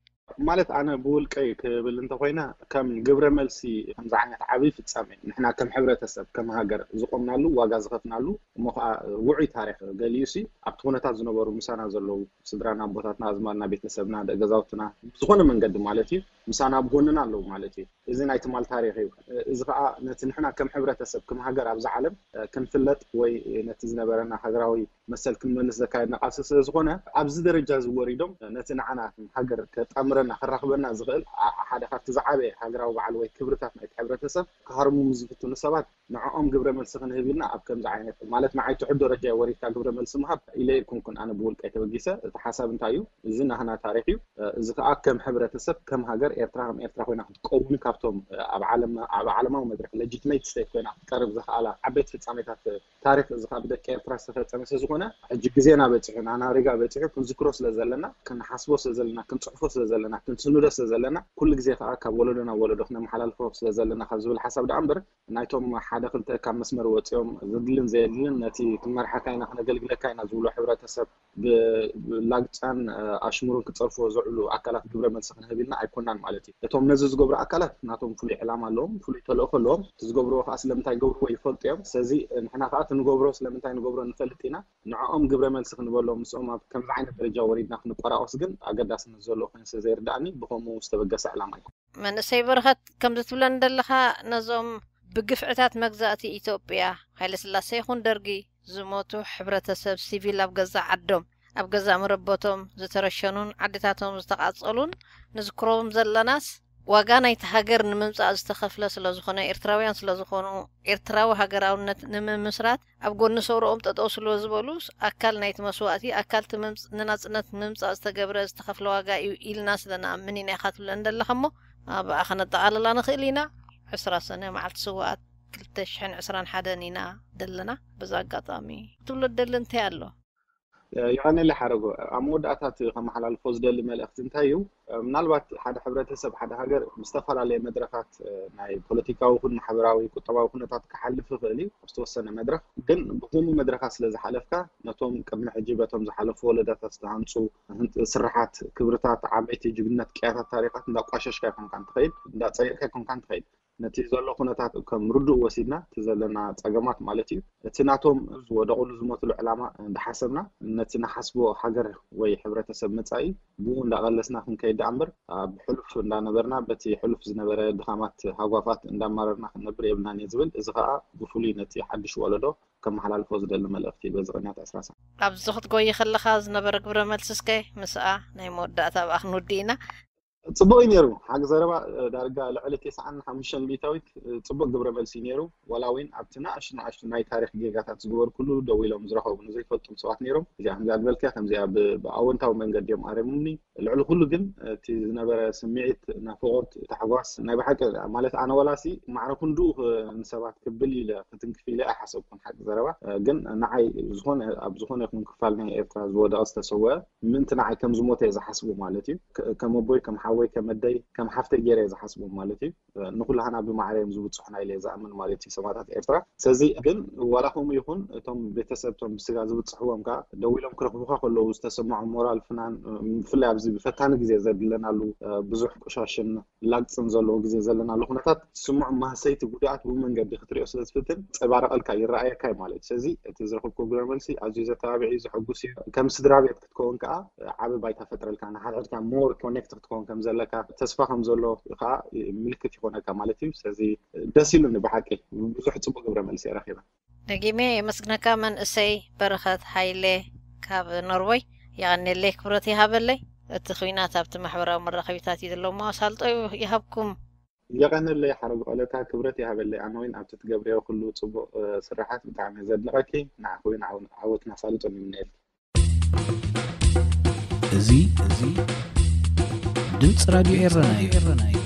ማለት ኣነ ብውልቀይ ክብል እንተኮይነ ከም ግብረ መልሲ ከምዚ ዓይነት ዓብይ ፍጻሜ ንሕና ከም ሕብረተሰብ ከም ሃገር ዝቆምናሉ ዋጋ ዝኸፍናሉ እሞ ከዓ ውዑይ ታሪክ ገሊኡ ሲ ኣብቲ ኩነታት ዝነበሩ ምሳና ዘለዉ ስድራና ኣቦታትና ኣዝማድና ቤተሰብና ደቂ ገዛውትና ብዝኾነ መንገዲ ማለት እዩ ምሳና ኣብ ጎንና ኣለዉ ማለት እዩ። እዚ ናይ ትማል ታሪክ እዩ። እዚ ከዓ ነቲ ንሕና ከም ሕብረተሰብ ከም ሃገር ኣብዚ ዓለም ክንፍለጥ ወይ ነቲ ዝነበረና ሃገራዊ መሰል ክንመልስ ዘካየድና ቃልሲ ስለ ዝኾነ ኣብዚ ደረጃ እዚ ወሪዶም ነቲ ንዓና ከም ሃገር ከጣምረና ከራኽበና ዝኽእል ሓደ ካብቲ ዝዓበየ ሃገራዊ በዓል ወይ ክብርታት ናይቲ ሕብረተሰብ ክሃርሙ ዝፍትኑ ሰባት ንዕኦም ግብረ መልሲ ክንህብ ኢልና ኣብ ከምዚ ዓይነት ማለት ንዓይ ትሑት ደረጃ ወሪድካ ግብረ መልሲ ምሃብ ኢለ ኣይኮንኩን ኣነ ብውልቀይ ተበጊሰ እቲ ሓሳብ እንታይ እዩ እዚ ናህና ታሪክ እዩ እዚ ከዓ ከም ሕብረተሰብ ከም ሃገር ኤርትራ ከም ኤርትራ ኮይና ክትቀውም ካብቶም ኣብ ዓለማዊ መድረክ ሌጂትሜት ስቴት ኮይና ክትቀርብ ዝኽኣላ ዓበይቲ ፍጻሜታት ታሪክ እዚ ካብ ደቂ ኤርትራ ዝተፈጸመ ስለ ዝኾነ ሕጂ ግዜና በጺሑ ናናሪጋ በጺሑ ክንዝክሮ ስለ ዘለና ክንሓስቦ ስለ ዘለና ክንጽሕፎ ስለ ዘለና ክንስንዶ ስለ ዘለና ኩሉ ግዜ ከዓ ካብ ወለዶ ናብ ወለዶ ክነመሓላልፎ ስለ ዘለና ካብ ዝብል ሓሳብ ደኣ እምበር ናይቶም ሓደ ክልተ ካብ መስመር ወጺኦም ዘድልን ዘየድልን ነቲ ክንመርሓካ ኢና ክነገልግለካ ኢና ዝብሎ ሕብረተሰብ ብላግጫን ኣሽሙርን ክጸርፍዎ ዝውዕሉ ኣካላት ግብረ መልሲ ክንህብ ኢልና ኣይኮናን ማለት እዩ። እቶም ነዚ ዝገብሩ ኣካላት ናቶም ፍሉይ ዕላማ ኣለዎም፣ ፍሉይ ተልእኾ ኣለዎም። እቲ ዝገብርዎ ከዓ ስለምንታይ ይገብርዎ ይፈልጡ እዮም። ስለዚ ንሕና ከዓ እቲ ንገብሮ ስለምንታይ ንገብሮ ንፈልጥ ኢና። ንዕኦም ግብረ መልሲ ክንበሎም ምስኦም ኣብ ከምዚ ዓይነት ደረጃ ወሪድና ክንቆራቆስ ግን ኣገዳስነት ዘለዎ ኮይኑ ስለ ዘይርድኣኒ ብኸምኡ ዝተበገሰ ዕላማ ኣይኮነን። መንእሰይ በረኸት ከምዚ ትብለኒ ዘለኻ ነዞም ብግፍዕታት መግዛእቲ ኢትዮጵያ ሃይለስላሴ ይኹን ደርጊ ዝሞቱ ሕብረተሰብ ሲቪል ኣብ ገዛእ ዓዶም ኣብ ገዛእ መረበቶም ዝተረሸኑን ዓድታቶም ዝተቓጸሉን ንዝክሮም ዘለናስ ዋጋ ናይቲ ሃገር ንምምጻእ ዝተኸፍለ ስለዝኾነ ኤርትራውያን ስለዝኾኑ ኤርትራዊ ሃገራውነት ንምምስራት ኣብ ጎኒ ሰውርኦም ጠጠው ስለ ዝበሉ ኣካል ናይቲ መስዋእቲ ኣካል ንናጽነት ንምምጻእ ዝተገብረ ዝተኸፍለ ዋጋ እዩ ኢልና ስለንኣምን ኢና ኢኻ ትብለኒ ዘለኻ እሞ ብኣ ከነጠቓልላ ንኽእል ኢና። ዕስራ ሰነ መዓልቲ ስውኣት ክልተ ሽሕን ዕስራን ሓደን ኢና ዘለና። በዚ ኣጋጣሚ ክትብሎ ትደሊ እንታይ ኣሎ? ዮሃነለ ሓረጎ ኣብ መወዳእታ እቲ ከመሓላልፎ ዝደሊ መልእኽቲ እንታይ እዩ? ምናልባት ሓደ ሕብረተሰብ ሓደ ሃገር ብዝተፈላለየ መድረኻት ናይ ፖለቲካዊ ይኹን ማሕበራዊ ቁጠባዊ ኩነታት ክሓልፍ ይኽእል እዩ ኣብ ዝተወሰነ መድረኽ ግን ብከምኡ መድረኻት ስለ ዝሓለፍካ ነቶም ቅድሚ ሕጂ በቶም ዝሓለፉ ወለዳታት ዝተሃንፁ ስርሓት ክብርታት ዓበይቲ ጅግንነት ቅያታት ታሪኻት እንዳቋሸሽካ ኣይኮንካን ትኸይድ እንዳፀየቕካ ኣይኮንካን ትኸይድ ነቲ ዘሎ ኩነታት ከም ርዱእ ወሲድና፣ እቲ ዘለና ጸገማት ማለት እዩ፣ እቲ ናቶም ዝወደቑሉ ዝሞትሉ ዕላማ እንዳሓሰብና፣ ነቲ ንሓስቦ ሃገር ወይ ሕብረተሰብ መጻኢ ብኡ እንዳቐለስና ክንከይድ ደኣ እምበር፣ ኣብ ሕሉፍ እንዳነበርና በቲ ሕሉፍ ዝነበረ ድኻማት ሃጓፋት እንዳማረርና ክንነብር የብልናን እየ ዝብል። እዚ ኸኣ ብፍሉይ ነቲ ሓድሽ ወለዶ ከመሓላልፎ ዝደሊ መልእኽቲ በዚ ቅንያት ዕስራ ሰዓት። ኣብዚ ክትጎይ ከለኻ ዝነበረ ግብረ መልሲ እስከ ምስኣ ናይ መወዳእታ ኣብኣ ክንውድእ ኢና። ጽቡቕ እዩ ነይሩ። ሓቂ ዘረባ፣ እ፣ ዳርጋ ልዕሊ ተስዓን ሓሙሽተን ሚእታዊት፣ እ፣ ጽቡቕ ግብረ መልሲ እዩ ነይሩ። ዋላ እውን ኣብቲ ንኣሽቱ ንኣሽቱ ናይ ታሪኽ ጌጋታት ዝገበርኩሉ ደው ኢሎም ዝረኸቡኒ ዘይፈልጦም ሰባት ነይሮም። እዚኣ ከምዚኣ ዝበልክያ ከምዚኣ ብ-፣ ብኣወንታዊ መንገዲ እዮም ኣረሙኒ። ልዕሊ ኩሉ ግን እቲ ዝነበረ ስምዒት ናፍቖት፣ ታሕጓስ ናይ ብሓቂ ማለት ኣነ ዋላሲ ማዕረ ክንድኡ ክ-፣ ንሰባት ክብል ኢለ ክትንክፍ ኢለ ኣይሓሰብኩን ሓቂ ዘረባ። እ፣ ግን ንዓይ ዝኾነ ኣብ ዝኾነ ይኹን ክፋል ናይ ኤርትራ ዝወደቐ ዝተሰወአ ምእንቲ ንዓይ ከም ዝሞተ እየ ዝሓስቦ ማለት እዩ። ከ-፣ ከም ኣቦይ፣ ከም ሓወይ፣ ከም ኣደይ፣ ከም ሓፍተይ ገይረ እየ ዝሓስቦ ማለት እዩ። ንኩላህና ብማዕረ እዮም ዝብጽሑና ኢለ እየ ዝኣምን ማለት እዩ ሰማእታት ኤርትራ። ስለዚ ግን ዋላ ከምኡ ይኹን እቶም ቤተሰብ እቶም ብስጋ ዝብጽሕዎም ከኣ ደው ኢሎም ክረኽቡኻ ከለዉ ዝተሰምዖም ሞራል ፍናን፣ ብፍላይ ኣብዚ ብፈታኒ ግዜ ዘድለናሉ ብዙሕ ቁሻሽን ላግጽን ዘለዎ ግዜ ዘለናሉ ኩነታት ዝስምዖም ማህሰይቲ ጉድኣት ብመንገዲ ክትሪኦ ስለ ዝፍትን ጸባረቐልካ ይረኣየካ እዩ ማለት እዩ። ስለዚ እቲ ዝረኸብኩ ግብረ መልሲ ኣዝዩ ዘተባብዕ እዩ፣ ዘሐጉስ እዩ። ከም ስድራ ቤት ክትከውን ከኣ ዓቢ ባይታ ፈጥረልካ፣ ንሓድሕድካ ሞር ኮኔክት ክትከውን ከም ዘለካ፣ ተስፋ ከም ዘሎ ከኣ ምልክት ይኾነካ ማለት እዩ። ስለዚ ደስ ኢሉኒ ብሓቂ፣ ብዙሕ ጽቡቕ ግብረ መልሲ እየ ረኺበ። ደጊመ የመስግነካ መንእሰይ በረኸት ሃይለ ካብ ኖርወይ። የቐንየለይ፣ ክብረት ይሃበለይ። እቲ ኲናት ኣብቲ ማሕበራዊ መራኸቢታት እዩ ዘሎ እሞ ኣሳልጦ ይሃብኩም። የቐንየለይ ሓረግ ቆለታ፣ ክብረት ይሃበለይ። ኣነ እውን ኣብቲ ትገብርዮ ኩሉ ጽቡቕ፣ እ፣ ስራሓት ብጣዕሚ እየ ዘድንቐኪ። ንዓኺ እውን ዓው-፣ ዓወትን ኣሳልጦን ይምነየልኪ። እዚ፣ እዚ ድምፂ ራድዮ ኤረና እዩ።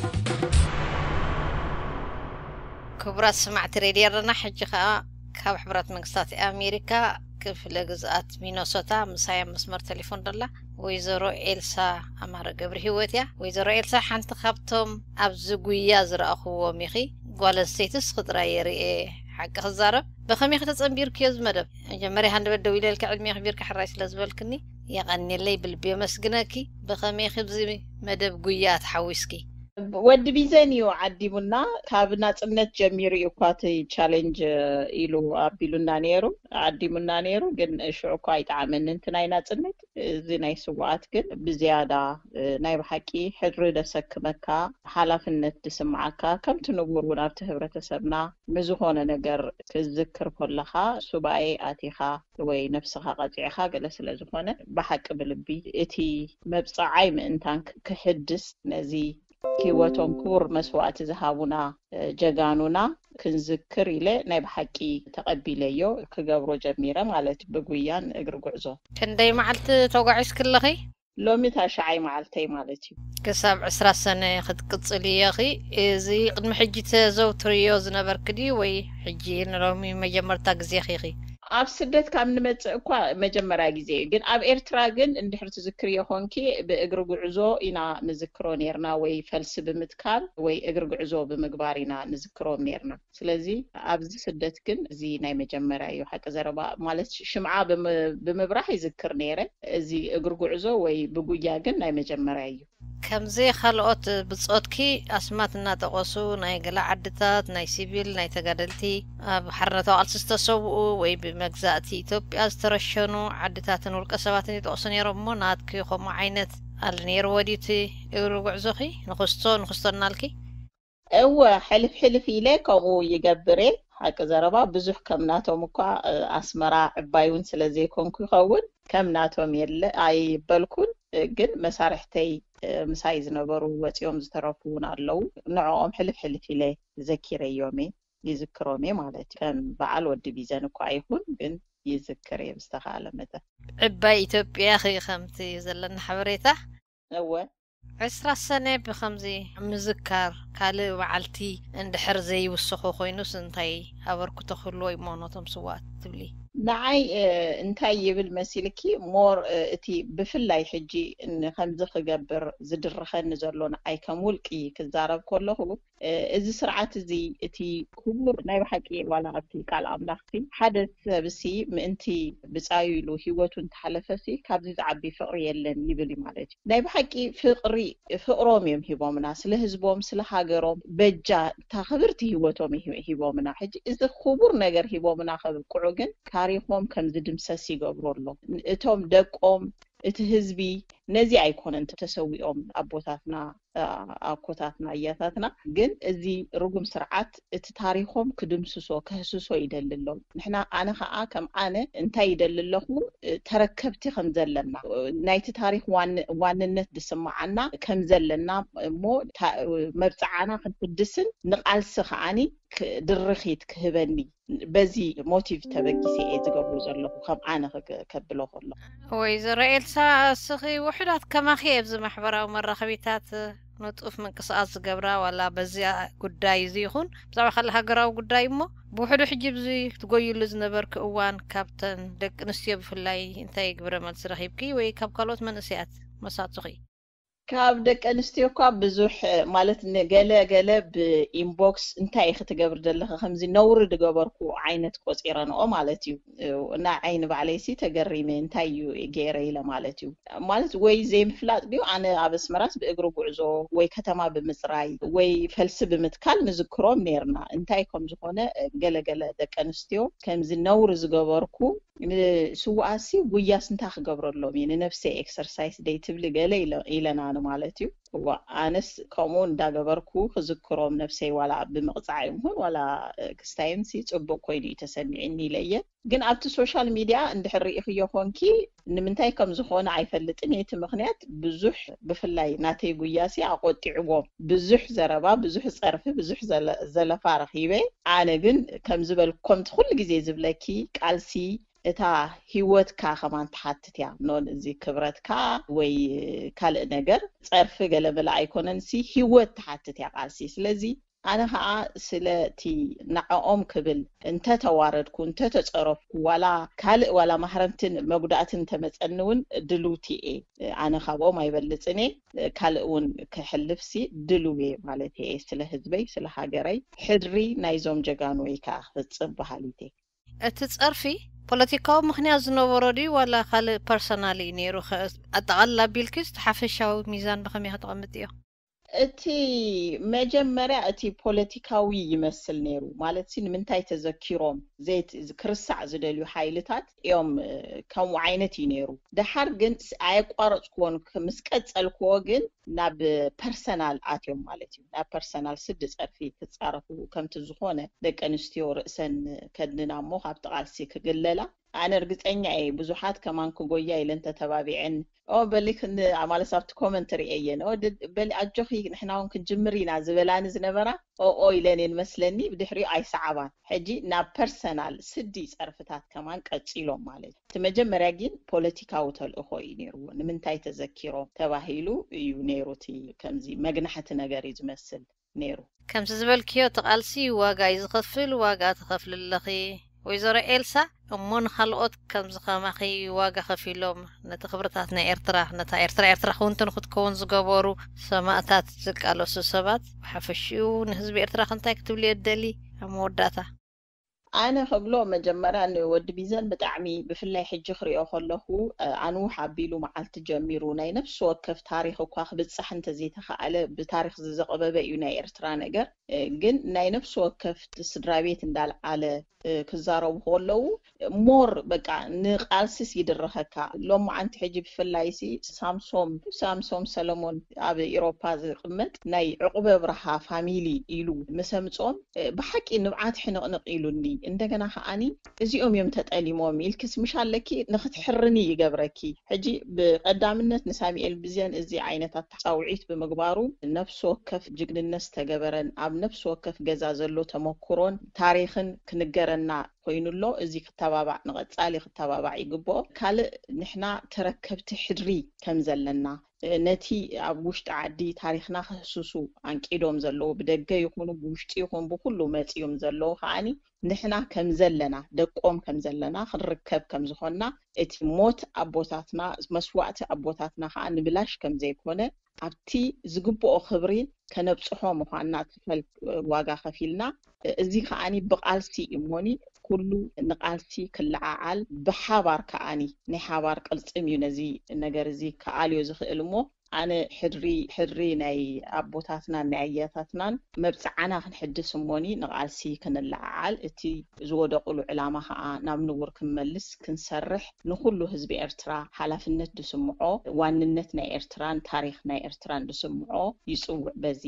ክቡራት ሰማዕቲ ሬድዮ ኤረና፣ ሕጂ ኸኣ ካብ ሕቡራት መንግስታት ኣሜሪካ ክፍለ ግዝኣት ሚኖሶታ ምሳይ ኣብ መስመር ቴሌፎን ደላ ወይዘሮ ኤልሳ ኣማረ ገብረ ህይወት እያ። ወይዘሮ ኤልሳ፣ ሓንቲ ካብቶም ኣብዚ ጉያ ዝረኣኹዎም ኢኺ። ጓል ኣንስተይትስ ክጥራይ የርእየ ሓቂ ክዛረብ። ብኸመይ ከተጸንቢርክዮ እዚ መደብ? መጀመርያ ሃንደበት ደው ኢለልካ ዕድሜ ኣኽቢርካ ሕራይ ስለ ዝበልክኒ የቐንየለይ፣ ብልቢ የመስግነኪ። ብኸመይ ኢኺ ብዚ መደብ ጉያ ተሓዊስኪ? ወዲ ቢዘን እዩ ዓዲሙና። ካብ ናጽነት ጀሚሩ እዩ እኳ እቲ ቻሌንጅ ኢሉ ኣቢሉና ነይሩ፣ ዓዲሙና ነይሩ። ግን ሽዑ እኳ ኣይጠዓመኒ እቲ ናይ ናጽነት። እዚ ናይ ስውኣት ግን ብዝያዳ፣ እ፣ ናይ ብሓቂ ሕድሪ ደሰክመካ፣ ሓላፍነት ድስምዓካ፣ ከምቲ ንቡር እውን ኣብቲ ህብረተሰብና ንዝኾነ ነገር ክትዝክር ከለኻ ሱባኤ ኣቲኻ ወይ ነፍስኻ ቀጺዕኻ ገለ ስለ ዝኾነ ብሓቂ ብልቢ እቲ መብጽዓይ ምእንታን ክ-፣ ክሕድስ ነዚ ህይወቶም ክቡር መስዋእቲ ዝሃቡና፣ እ፣ ጀጋኑና ክንዝክር ኢለ ናይ ብሓቂ ተቐቢለዮ ክገብሮ ጀሚረ ማለት እዩ። ብጉያን እግሪ ጉዕዞ። ክንደይ መዓልቲ ተጓዒዝኪ ኣለኺ? ሎሚ ታሽዓይ መዓልተይ ማለት እዩ። ክሳብ ዕስራ ሰነ ክትቅጽልዮ ኢኺ። እዚ ቅድሚ ሕጂ ተዘውትርዮ ዝነበርኪ ድዩ ወይ ሕጂ ንሎሚ መጀመርታ ግዜኺ ኢኺ? ኣብ ስደት ካብ ንመጽእ እኳ መጀመርያ ግዜ እዩ። ግን ኣብ ኤርትራ ግን እንድሕር ትዝክርዮ ኾንኪ ብእግሪ ጉዕዞ ኢና ንዝክሮ ኔርና፣ ወይ ፈልሲ ብምትካል ወይ እግሪ ጉዕዞ ብምግባር ኢና ንዝክሮም ኔርና። ስለዚ ኣብዚ ስደት ግን እዚ ናይ መጀመርያ እዩ። ሓቂ ዘረባ ማለት ሽምዓ ብም-፣ ብምብራህ ይዝክር ኔረ። እዚ እግሪ ጉዕዞ ወይ ብጉያ ግን ናይ መጀመርያ እዩ። ከምዚ ካልኦት ብጾትኪ ኣስማት እናጠቐሱ ናይ ገለ ዓድታት ናይ ሲቪል ናይ ተጋደልቲ ኣብ ሓርነታዊ ቃልሲ ዝተሰውኡ ወይ ብመግዛእቲ ኢትዮጵያ ዝተረሸኑ ዓድታትን ውልቀ ሰባትን ይጠቕሱ ነይሮም እሞ ናትኪ ከምኡ ዓይነት ኣለ ነይርዎ ድዩ እቲ እግሪ ጉዕዞኺ ንኽስቶ ንኽስቶ እናልኪ? እወ፣ ሕልፍ ሕልፍ ኢለ ከምኡ ይገብር እየ። ሓቂ ዘረባ ብዙሕ ከም ናቶም እኳ፣ እ፣ ኣስመራ ዕባይ እውን ስለ ዘይኮንኩ ይኸውን ከም ናቶም የለ ኣይበልኩን። እ፣ ግን መሳርሕተይ፣ እ፣ ምሳይ ዝነበሩ ወፂኦም ዝተረፉ እውን ኣለዉ። ንዕኦም ሕልፍ ሕልፍ ኢለ ዘኪረዮም እየ፣ ይዝክሮም እየ ማለት እዩ። ከም በዓል ወዲ ቢዘን እኳ ይኹን ግን ይዝክር እየ ብዝተኻለ መጠን። ዕባይ ኢትዮጵያ ኺ ከምቲ ዘለኒ ሓበሬታ እወ። ዕስራ ሰነ ብኸምዚ ምዝካር ካልእ በዓልቲ እንድሕር ዘይውስኹ ኮይኑስ እንታይ ኣበርክቶ ክህልዎ እሞ ነቶም ስውኣት ትብሊ? ንዓይ እንታይ ይብል መሲልኪ? ሞር እቲ ብፍላይ ሕጂ ከምዚ ክገብር ዝድርኸኒ ዘሎ ንዓይ ከም ውልቂ ክዛረብ ከለኹ፣ እዚ ስርዓት እዚ እቲ ክቡር ናይ ብሓቂ ዋላ ኣብቲ ቃል ኣምላኽሲ ሓደ ሰብሲ ምእንቲ ብጻዩ ኢሉ ህይወቱ እንተሓለፈሲ ካብዚ ዝዓቢ ፍቕሪ የለን ይብል እዩ ማለት እዩ። ናይ ብሓቂ ፍቕሪ ፍቕሮም እዮም ሂቦምና፣ ስለ ህዝቦም ስለ ሃገሮም በጃ እታ ክብርቲ ህይወቶም ሂቦምና። ሕጂ እዚ ክቡር ነገር ሂቦምና ከብቅዑ ግን ታሪኾም ከም ዝድምሰስ ይገብሩ ኣሎ። እቶም ደቆም እቲ ህዝቢ ነዚ ኣይኮነን ተሰዊኦም ኣቦታትና ኣኮታትና እያታትና። ግን እዚ ርጉም ስርዓት እቲ ታሪኾም ክድምስሶ ከህስሶ ይደሊ ኣሎ። ንሕና ኣነ ከዓ ከም ኣነ እንታይ ይደሊ ኣለኹ፣ ተረከብቲ ከም ዘለና ናይቲ ታሪክ ዋንነት ዝስምዓና ከም ዘለና እሞ መብፅዓና ክንሕድስን ንቃልሲ ከዓኒ ድርኺት ክህበኒ በዚ ሞቲቭ ተበጊሰ እየ ዝገብሮ ዘለኹ ከም ኣነ ከብሎ ከሎ። ወይዘሮ ኤልሳ፣ እስኺ ውሑዳት ከማኺ ኣብዚ ማሕበራዊ መራኸቢታት ንጡፍ ምንቅስቃስ ዝገብራ ዋላ በዚኣ ጉዳይ እዚ ይኹን ብዛዕባ ካልእ ሃገራዊ ጉዳይ እሞ ብውሕዱ ሕጂ ብዚ ትጎይሉ ዝነበርኪ እዋን ካብተን ደቂ ኣንስትዮ ብፍላይ እንታይ ግብረ መልሲ ረኺብኪ ወይ ካብ ካልኦት መንእሰያት መሳቱኺ? ካብ ደቂ ኣንስትዮ እኳ ብዙሕ ማለት ንገለ ገለ ብኢንቦክስ እንታይ ኢኺ ትገብሪ ዘለኺ ከምዚ ነውሪ ዝገበርኩ ዓይነት ቆፂረንኦ ማለት እዩ። ንዓይ ንባዕለይሲ ተገሪመ እንታይ እዩ ገይረ ኢለ ማለት እዩ። ማለት ወይ ዘይምፍላጥ ድዩ ኣነ ኣብ ኣስመራስ ብእግሪ ጉዕዞ ወይ ከተማ ብምፅራይ ወይ ፈልሲ ብምትካል ንዝክሮም ነይርና። እንታይ ከም ዝኾነ ገለገለ ደቂ ኣንስትዮ ከምዚ ነውሪ ዝገበርኩ ንስውኣሲ ጉያስ እንታይ ክገብረሎም እየ ንነብሰይ ኤክሰርሳይስ ደይ ትብሊ ገለ ኢለና ማለት እዩ። እዋ ኣነስ ከምኡ እንዳገበርኩ ክዝክሮም ነብሰይ ዋላ ብምቕፃዕ ይኹን ዋላ ክስታይምሲ ፅቡቅ ኮይኑ እዩ ተሰሚዕኒ ኢለ እየ። ግን ኣብቲ ሶሻል ሚዲያ እንድሕር ርኢኽዮ ኮንኪ ንምንታይ ከም ዝኾነ ኣይፈልጥን እቲ ምክንያት ብዙሕ ብፍላይ ናተይ ጉያሲ ኣቆጢዕዎም ብዙሕ ዘረባ ብዙሕ ፀርፊ ብዙሕ ዘለፋ ረኺበ። ኣነ ግን ከም ዝበልኩ ከምቲ ኩሉ ግዜ ዝብለኪ ቃልሲ እታ ሂወትካ ከማን ትሓትት እያ ኖን እዚ ክብረትካ ወይ ካልእ ነገር ፀርፊ ገለመለ ኣይኮነን ሲ ሂወት ትሓትት እያ ቃልሲ። ስለዚ ኣነ ከዓ ስለቲ ንዕኦም ክብል እንተተዋረድኩ እንተተፀረፍኩ ዋላ ካልእ ዋላ ማህረምትን መጉዳእትን እንተመፀኒ እውን ድልውቲ እየ። ኣነ ካብኦም ኣይበልፅን እየ። ካልእ እውን ክሕልፍሲ ድልው እየ ማለት እየ ስለ ህዝበይ ስለ ሃገረይ ሕድሪ ናይዞም ጀጋኑይ ከዓ ክፍፅም በሃሊት እየ። እቲ ፀርፊ ፖለቲካዊ ምክንያት ዝነበሮ ድዩ ዋላ ካልእ ፐርሰናል እዩ ነይሩ? ኣጠቓልላ ኣቢልኪ እቲ ሓፈሻዊ ሚዛን ብኸመይ ከተቐምጥዮ? እቲ መጀመርያ እቲ ፖለቲካዊ ይመስል ነይሩ ማለት ሲ ንምንታይ ተዘኪሮም ዘይት- ክርሳዕ ዝደልዩ ሓይልታት እዮም። ከምኡ ዓይነት እዩ ነይሩ። ደሓር ግን ስ- ኣየቋረፅኩዎን ምስ ቀፀልክዎ ግን ናብ ፐርሰናል ኣትዮም ማለት እዩ። ናብ ፐርሰናል ስዲ ፀርፊ ክፃረፉ ከምቲ ዝኾነ ደቂ ኣንስትዮ ርእሰን ከድንና እሞ ካብቲ ቃልሲ ክግለላ ኣነ እርግፀኛ እየ ብዙሓት ከማን ክጎያ ኢለን ተተባቢዐን ኦ በሊ ማለት ኣብቲ ኮመንት ርእየየን ኦ በሊ ኣጆኺ ንሕና እውን ክንጅምር ኢና ዝበላኒ ዝነበራ ኦኦ ኢለን እየን መስለኒ ብድሕሪኡ ኣይሰዓባን ሕጂ ናብ ፐርሰናል ስዲ ፀርፍታት ከማን ቀፂሎም ማለት እዩ እቲ መጀመርያ ግን ፖለቲካዊ ተልእኾ እዩ ነይርዎ ንምንታይ ተዘኪሮም ተባሂሉ እዩ ነይሩ እቲ ከምዚ መግናሕቲ ነገር እዩ ዝመስል ነይሩ። ከምዚ ዝበልክዮ እቲ ቃልሲ ዋጋ እዩ ዝኸፍል፣ ዋጋ ትኸፍሊ ኣለኺ ወይዘሮ ኤልሳ። እሞ ንኻልኦት ከምዚ ከማኺ ዋጋ ከፊሎም ነቲ ክብርታት ናይ ኤርትራ፣ ነታ ኤርትራ ኤርትራ ክውንትን ክትከውን ዝገበሩ ሰማእታት ዝቃለሱ ሰባት ብሓፈሽኡ ንህዝቢ ኤርትራ ክንታይ ክትብልዮ ትደሊ ኣብ መወዳእታ? ኣነ ክብሎ መጀመርያ ንወዲ ቢዘን ብጣዕሚ ብፍላይ ሕጂ ክሪኦ ከለኹ ኣንውሕ ኣቢሉ መዓልቲ ጀሚሩ ናይ ነፍሲ ወከፍ ታሪኽ እኳ ክብጻሕ እንተዘይተኸኣለ ብታሪኽ ዝዘቐበበ እዩ ናይ ኤርትራ ነገር ግን ናይ ነፍሲ ወከፍ ስድራ ቤት እንዳልዓለ ክዛረቡ ከለዉ ሞር በቃ ንቃልስስ ይድረኸካ ሎማዓንቲ ሕጂ ብፍላይ ሲ ሳምሶም ሳምሶም ሰለሞን ኣብ ኤሮፓ ዝቅመጥ ናይ ዕቁበ ብርሃ ፋሚሊ ኢሉ ምስ ኣምፅኦም ብሓቂ ንብዓት ሕንቕንቕ ኢሉኒ እንደገና ከዓኒ እዚኦም እዮም ተጠሊሞም ኢልክስ ምሽ ኣለኪ ንክትሕርኒ ይገብረኪ ሕጂ ብቀዳምነት ንሳሙኤል ብዜን እዚ ዓይነት ኣተፃውዒት ብምግባሩ ነፍሲ ወከፍ ጅግንነት ዝተገበረን ኣብ ነፍሲ ወከፍ ገዛ ዘሎ ተመኩሮን ታሪክን ክንገረና ኮይኑ ኣሎ። እዚ ክተባባዕ ንቐፃሊ ክተባባዕ ይግብኦ። ካልእ ንሕና ተረከብቲ ሕድሪ ከም ዘለና ነቲ ኣብ ውሽጢ ዓዲ ታሪክና ክህስሱ ኣንቂዶም ዘለዉ ብደገ ይኹኑ ብውሽጢ ይኹን ብኩሉ መፂኦም ዘለዉ ከዓኒ ንሕና ከም ዘለና፣ ደቆም ከም ዘለና ክንርከብ ከም ዝኾንና፣ እቲ ሞት ኣቦታትና፣ መስዋእቲ ኣቦታትና ከዓ ንብላሽ ከም ዘይኮነ፣ ኣብቲ ዝግብኦ ክብሪ ከነብጽሖ ምዃንና ትፈል ዋጋ ከፊልና፣ እዚ ከዓኒ ብቓልሲ እዩ እሞኒ፣ ኩሉ ንቓልሲ ክለዓዓል፣ ብሓባር ከዓኒ ናይ ሓባር ቅልጽም እዩ ነዚ ነገር እዚ ክኣልዮ ዝኽእል እሞ፣ ኣነ ሕድሪ፣ ሕድሪ ናይ ኣቦታትናን ናይ ኣያታትናን መብጽዓና ክንሕድስ እሞኒ ንቓልሲ ክንለዓዓል፣ እቲ ዝወደቑሉ ዕላማ ኸኣ ናብ ንቡር ክንመልስ ክንሰርሕ፣ ንኹሉ ህዝቢ ኤርትራ ሓላፍነት ዝስምዖ፣ ዋንነት ናይ ኤርትራን ታሪኽ ናይ ኤርትራን ዝስምዖ ይጽውዕ። በዚ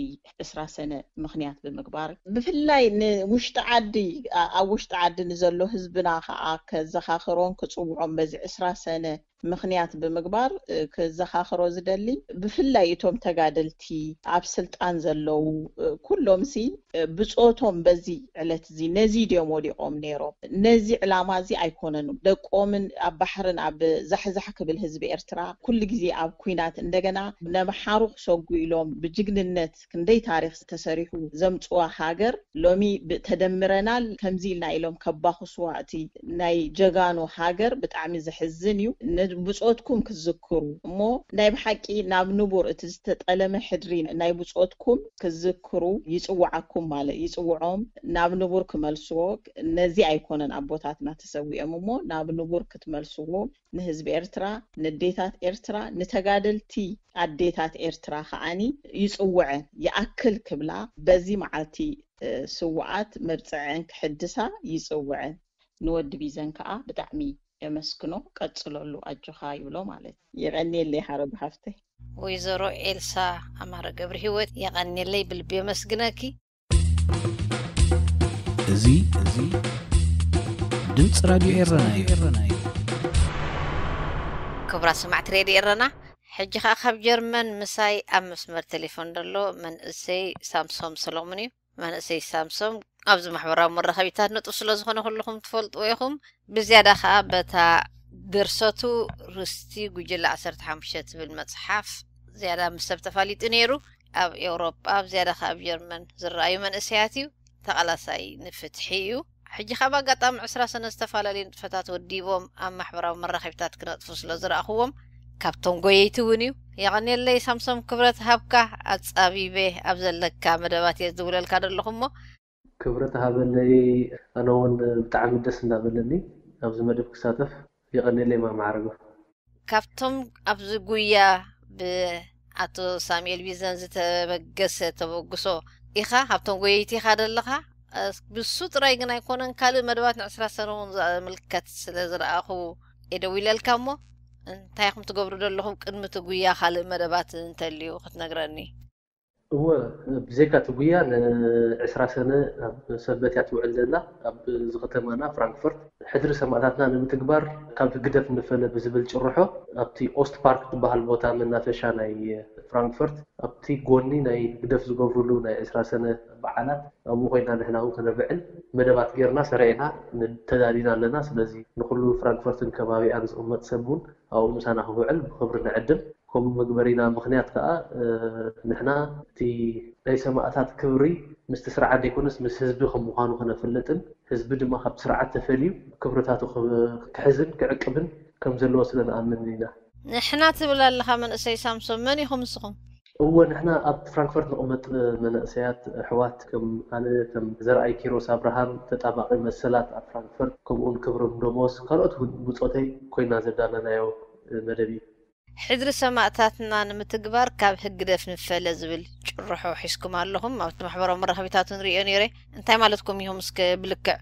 ዕስራ ሰነ ምኽንያት ብምግባር፣ ብፍላይ ንውሽጢ ዓዲ፣ ኣ-፣ ኣብ ውሽጢ ዓዲ ንዘሎ ህዝብና ኸኣ ከዘኻኽሮን ክጽውዖን በዚ ዕስራ ሰነ ምኽንያት ብምግባር፣ እ፣ ክዘኻኽሮ ዝደሊ፣ ብፍላይ እቶም ተጋደልቲ ኣብ ስልጣን ዘለዉ፣ እ፣ ኩሎምሲ፣ እ፣ ብጾቶም በዚ ዕለት እዚ ነዚ ድዮም ወዲቖም ነይሮም። ነዚ ዕላማ እዚ ኣይኮነን። ደቆምን ኣብ ባሕርን ኣብ ዛሕዛሕ ክብል ህዝቢ ኤርትራ ኩሉ ግዜ ኣብ ኲናት እንደገና ነምሓሩ ክሰጉ ኢሎም ብጅግንነት ክንደይ ታሪኽ ተሰሪሑ ዘምጽዋ ሃገር ሎሚ ብ-፣ ተደምረናል ከምዚ ኢልና ኢሎም ከባኽስዋ እቲ ናይ ጀጋኑ ሃገር ብጣዕሚ ዘሕዝን እዩ። ን-፣ ብጾትኩም ክዝክሩ እሞ ናይ ብሓቂ ናብ ንቡር እቲ ዝተጠለመ ሕድሪ ናይ ብጾትኩም ክዝክሩ ይጽውዓኩም ማለት ይጽውዖም ናብ ንቡር ክመልስዎ። ነዚ ኣይኮነን ኣቦታትና ተሰዊኦም እሞ ናብ ንቡር ክትመልስዎ ንህዝቢ ኤርትራ፣ ንዴታት ኤርትራ፣ ንተጋደልቲ ኣዴታት ኤርትራ ከዓኒ ይጽውዐን ይኣክል ክብላ በዚ መዓልቲ፣ እ፣ ስውኣት መብጽዐን ክሕድሳ ይጽውዐን። ንወዲ ቢዘን ከኣ ብጣዕሚ የመስግኖ፣ ቀጽለሉ ኣጆኻ ይብሎ ማለት እዩ። የቐንየለይ ሓረጉ ሃፍተይ። ወይዘሮ ኤልሳ ኣማረ ገብረ ህይወት፣ የቐንየለይ፣ ብልቢ የመስግነኪ። እዚ እዚ ድምፂ ራድዮ ኤረና እዩ። ክቡራት ሰማዕቲ ሬድዮ ኤረና፣ ሕጂ ኸኣ ካብ ጀርመን ምሳይ ኣብ መስመር ቴሌፎን ዘሎ መንእሰይ ሳምሶም ሰሎሙን እዩ። መንእሰይ ሳምሶም ኣብዚ ማሕበራዊ መራኸቢታት ነጥብ ስለ ዝኾነ ኩልኹም ትፈልጥዎ ኢኹም። ብዝያዳ ኸኣ በታ ድርሰቱ ርስቲ ጉጅለ ዓሰርተ ሓሙሽተ ትብል መጽሓፍ ዝያዳ ምስ ሰብ ተፋሊጡ ነይሩ። ኣብ ኤውሮጳ ብዝያዳ ኸኣ ኣብ ጀርመን ዝረኣዩ መንእሰያት እዩ። ተቓላሳይ ንፍትሒ እዩ። ሕጂ ካብ ኣጋጣሚ ዕስራ ሰነ ዝተፈላለዩ ንጥፈታት ወዲቦም ኣብ ማሕበራዊ መራኸቢታት ክነጥፉ ስለ ዝረኣኽዎም ካብቶም ጎየይቲ እውን እዩ። የቐንየለይ ሳምሶም፣ ክብረት ሃብካ። ኣጻቢበ ኣብ ዘለካ መደባት እየ ዝድውለልካ ዘለኹ እሞ። ክብረት ሃበለይ። ኣነ እውን ብጣዕሚ ደስ እንዳበለኒ ኣብዚ መደብ ክሳተፍ። የቐንየለይ ማማ ሓረጉ። ካብቶም ኣብዚ ጉያ ብኣቶ ሳሙኤል ቢዘን ዝተበገሰ ተበግሶ ኢኻ፣ ካብቶም ጎየይቲ ኢኻ ዘለኻ። ብሱ ጥራይ ግን ኣይኮነን፣ ካልእ መደባት ንዕስራ ሰነ እውን ዘምልከት ስለ ዝረኣኹ እየ ደዊለልካ እሞ፣ እንታይ ኢኹም ትገብሩ ዘለኹም ቅድሚ እቲ ጉያ ካልእ መደባት እንተልዩ ክትነግረኒ? እወ፣ ብዘይካ እቲ ጉያ ንዕስራ ሰነ ኣብ ሰንበት እያ ትውዕል ዘላ። ኣብዚ ከተማና ፍራንክፈርት ሕድሪ ሰማእታትና ንምትግባር ካብ ህግደፍ ንፈለ ብዝብል ጭርሖ ኣብቲ ኦስት ፓርክ ዝበሃል ቦታ መናፈሻ ናይ ፍራንክፈርት ኣብቲ ጎኒ ናይ ህግደፍ ዝገብርሉ ናይ ዕስራ ሰነ በዓላት ኣብኡ ኮይና ንሕና እውን ከነብዕል መደባት ጌርና ሰሪዕና ተዳሊና ኣለና። ስለዚ ንኩሉ ፍራንክፈርትን ከባቢኣን ዝቕመጥ ሰብ እውን ኣብኡ ምሳና ክውዕል ብኽብሪ ንዕድም። ከምኡ መግበሪና ምኽንያት ከዓ ንሕና እቲ ናይ ሰማእታት ክብሪ ምስቲ ስርዓት ዘይኮነስ ምስ ህዝቢ ከም ምዃኑ ክነፍልጥን ህዝቢ ድማ ካብቲ ስርዓት ተፈልዩ ክብርታቱ ክሕዝን ክዕቅብን ከም ዘለዎ ስለ ንኣምን ኢና። ንሕና ትብል ኣለኻ መንእሰይ ሳምሶም፣ መን ኢኹም ንስኹም? እወ፣ ንሕና ኣብ ፍራንክፈርት ንቕመጥ መናእሰያት ኣሕዋት ከም ኣነ፣ ከም ዘርኣይ ኪሮስ ኣብርሃም፣ ተጣባቒ መሰላት ኣብ ፍራንክፈርት፣ ከምኡውን ክብሮም ደሞዝ፣ ካልኦት እውን ብጾተይ ኮይና ዘዳለናዮ መደብ እዩ። ሕድሪ ሰማእታትና ንምትግባር ካብ ህግደፍ ንፈለ ዝብል ጭርሖ ሒዝኩም ኣለኹም። ኣብቲ ማሕበራዊ መራኸቢታት ንሪኦ ነይረ። እንታይ ማለትኩም ኢኹም እስከ ብልክዕ?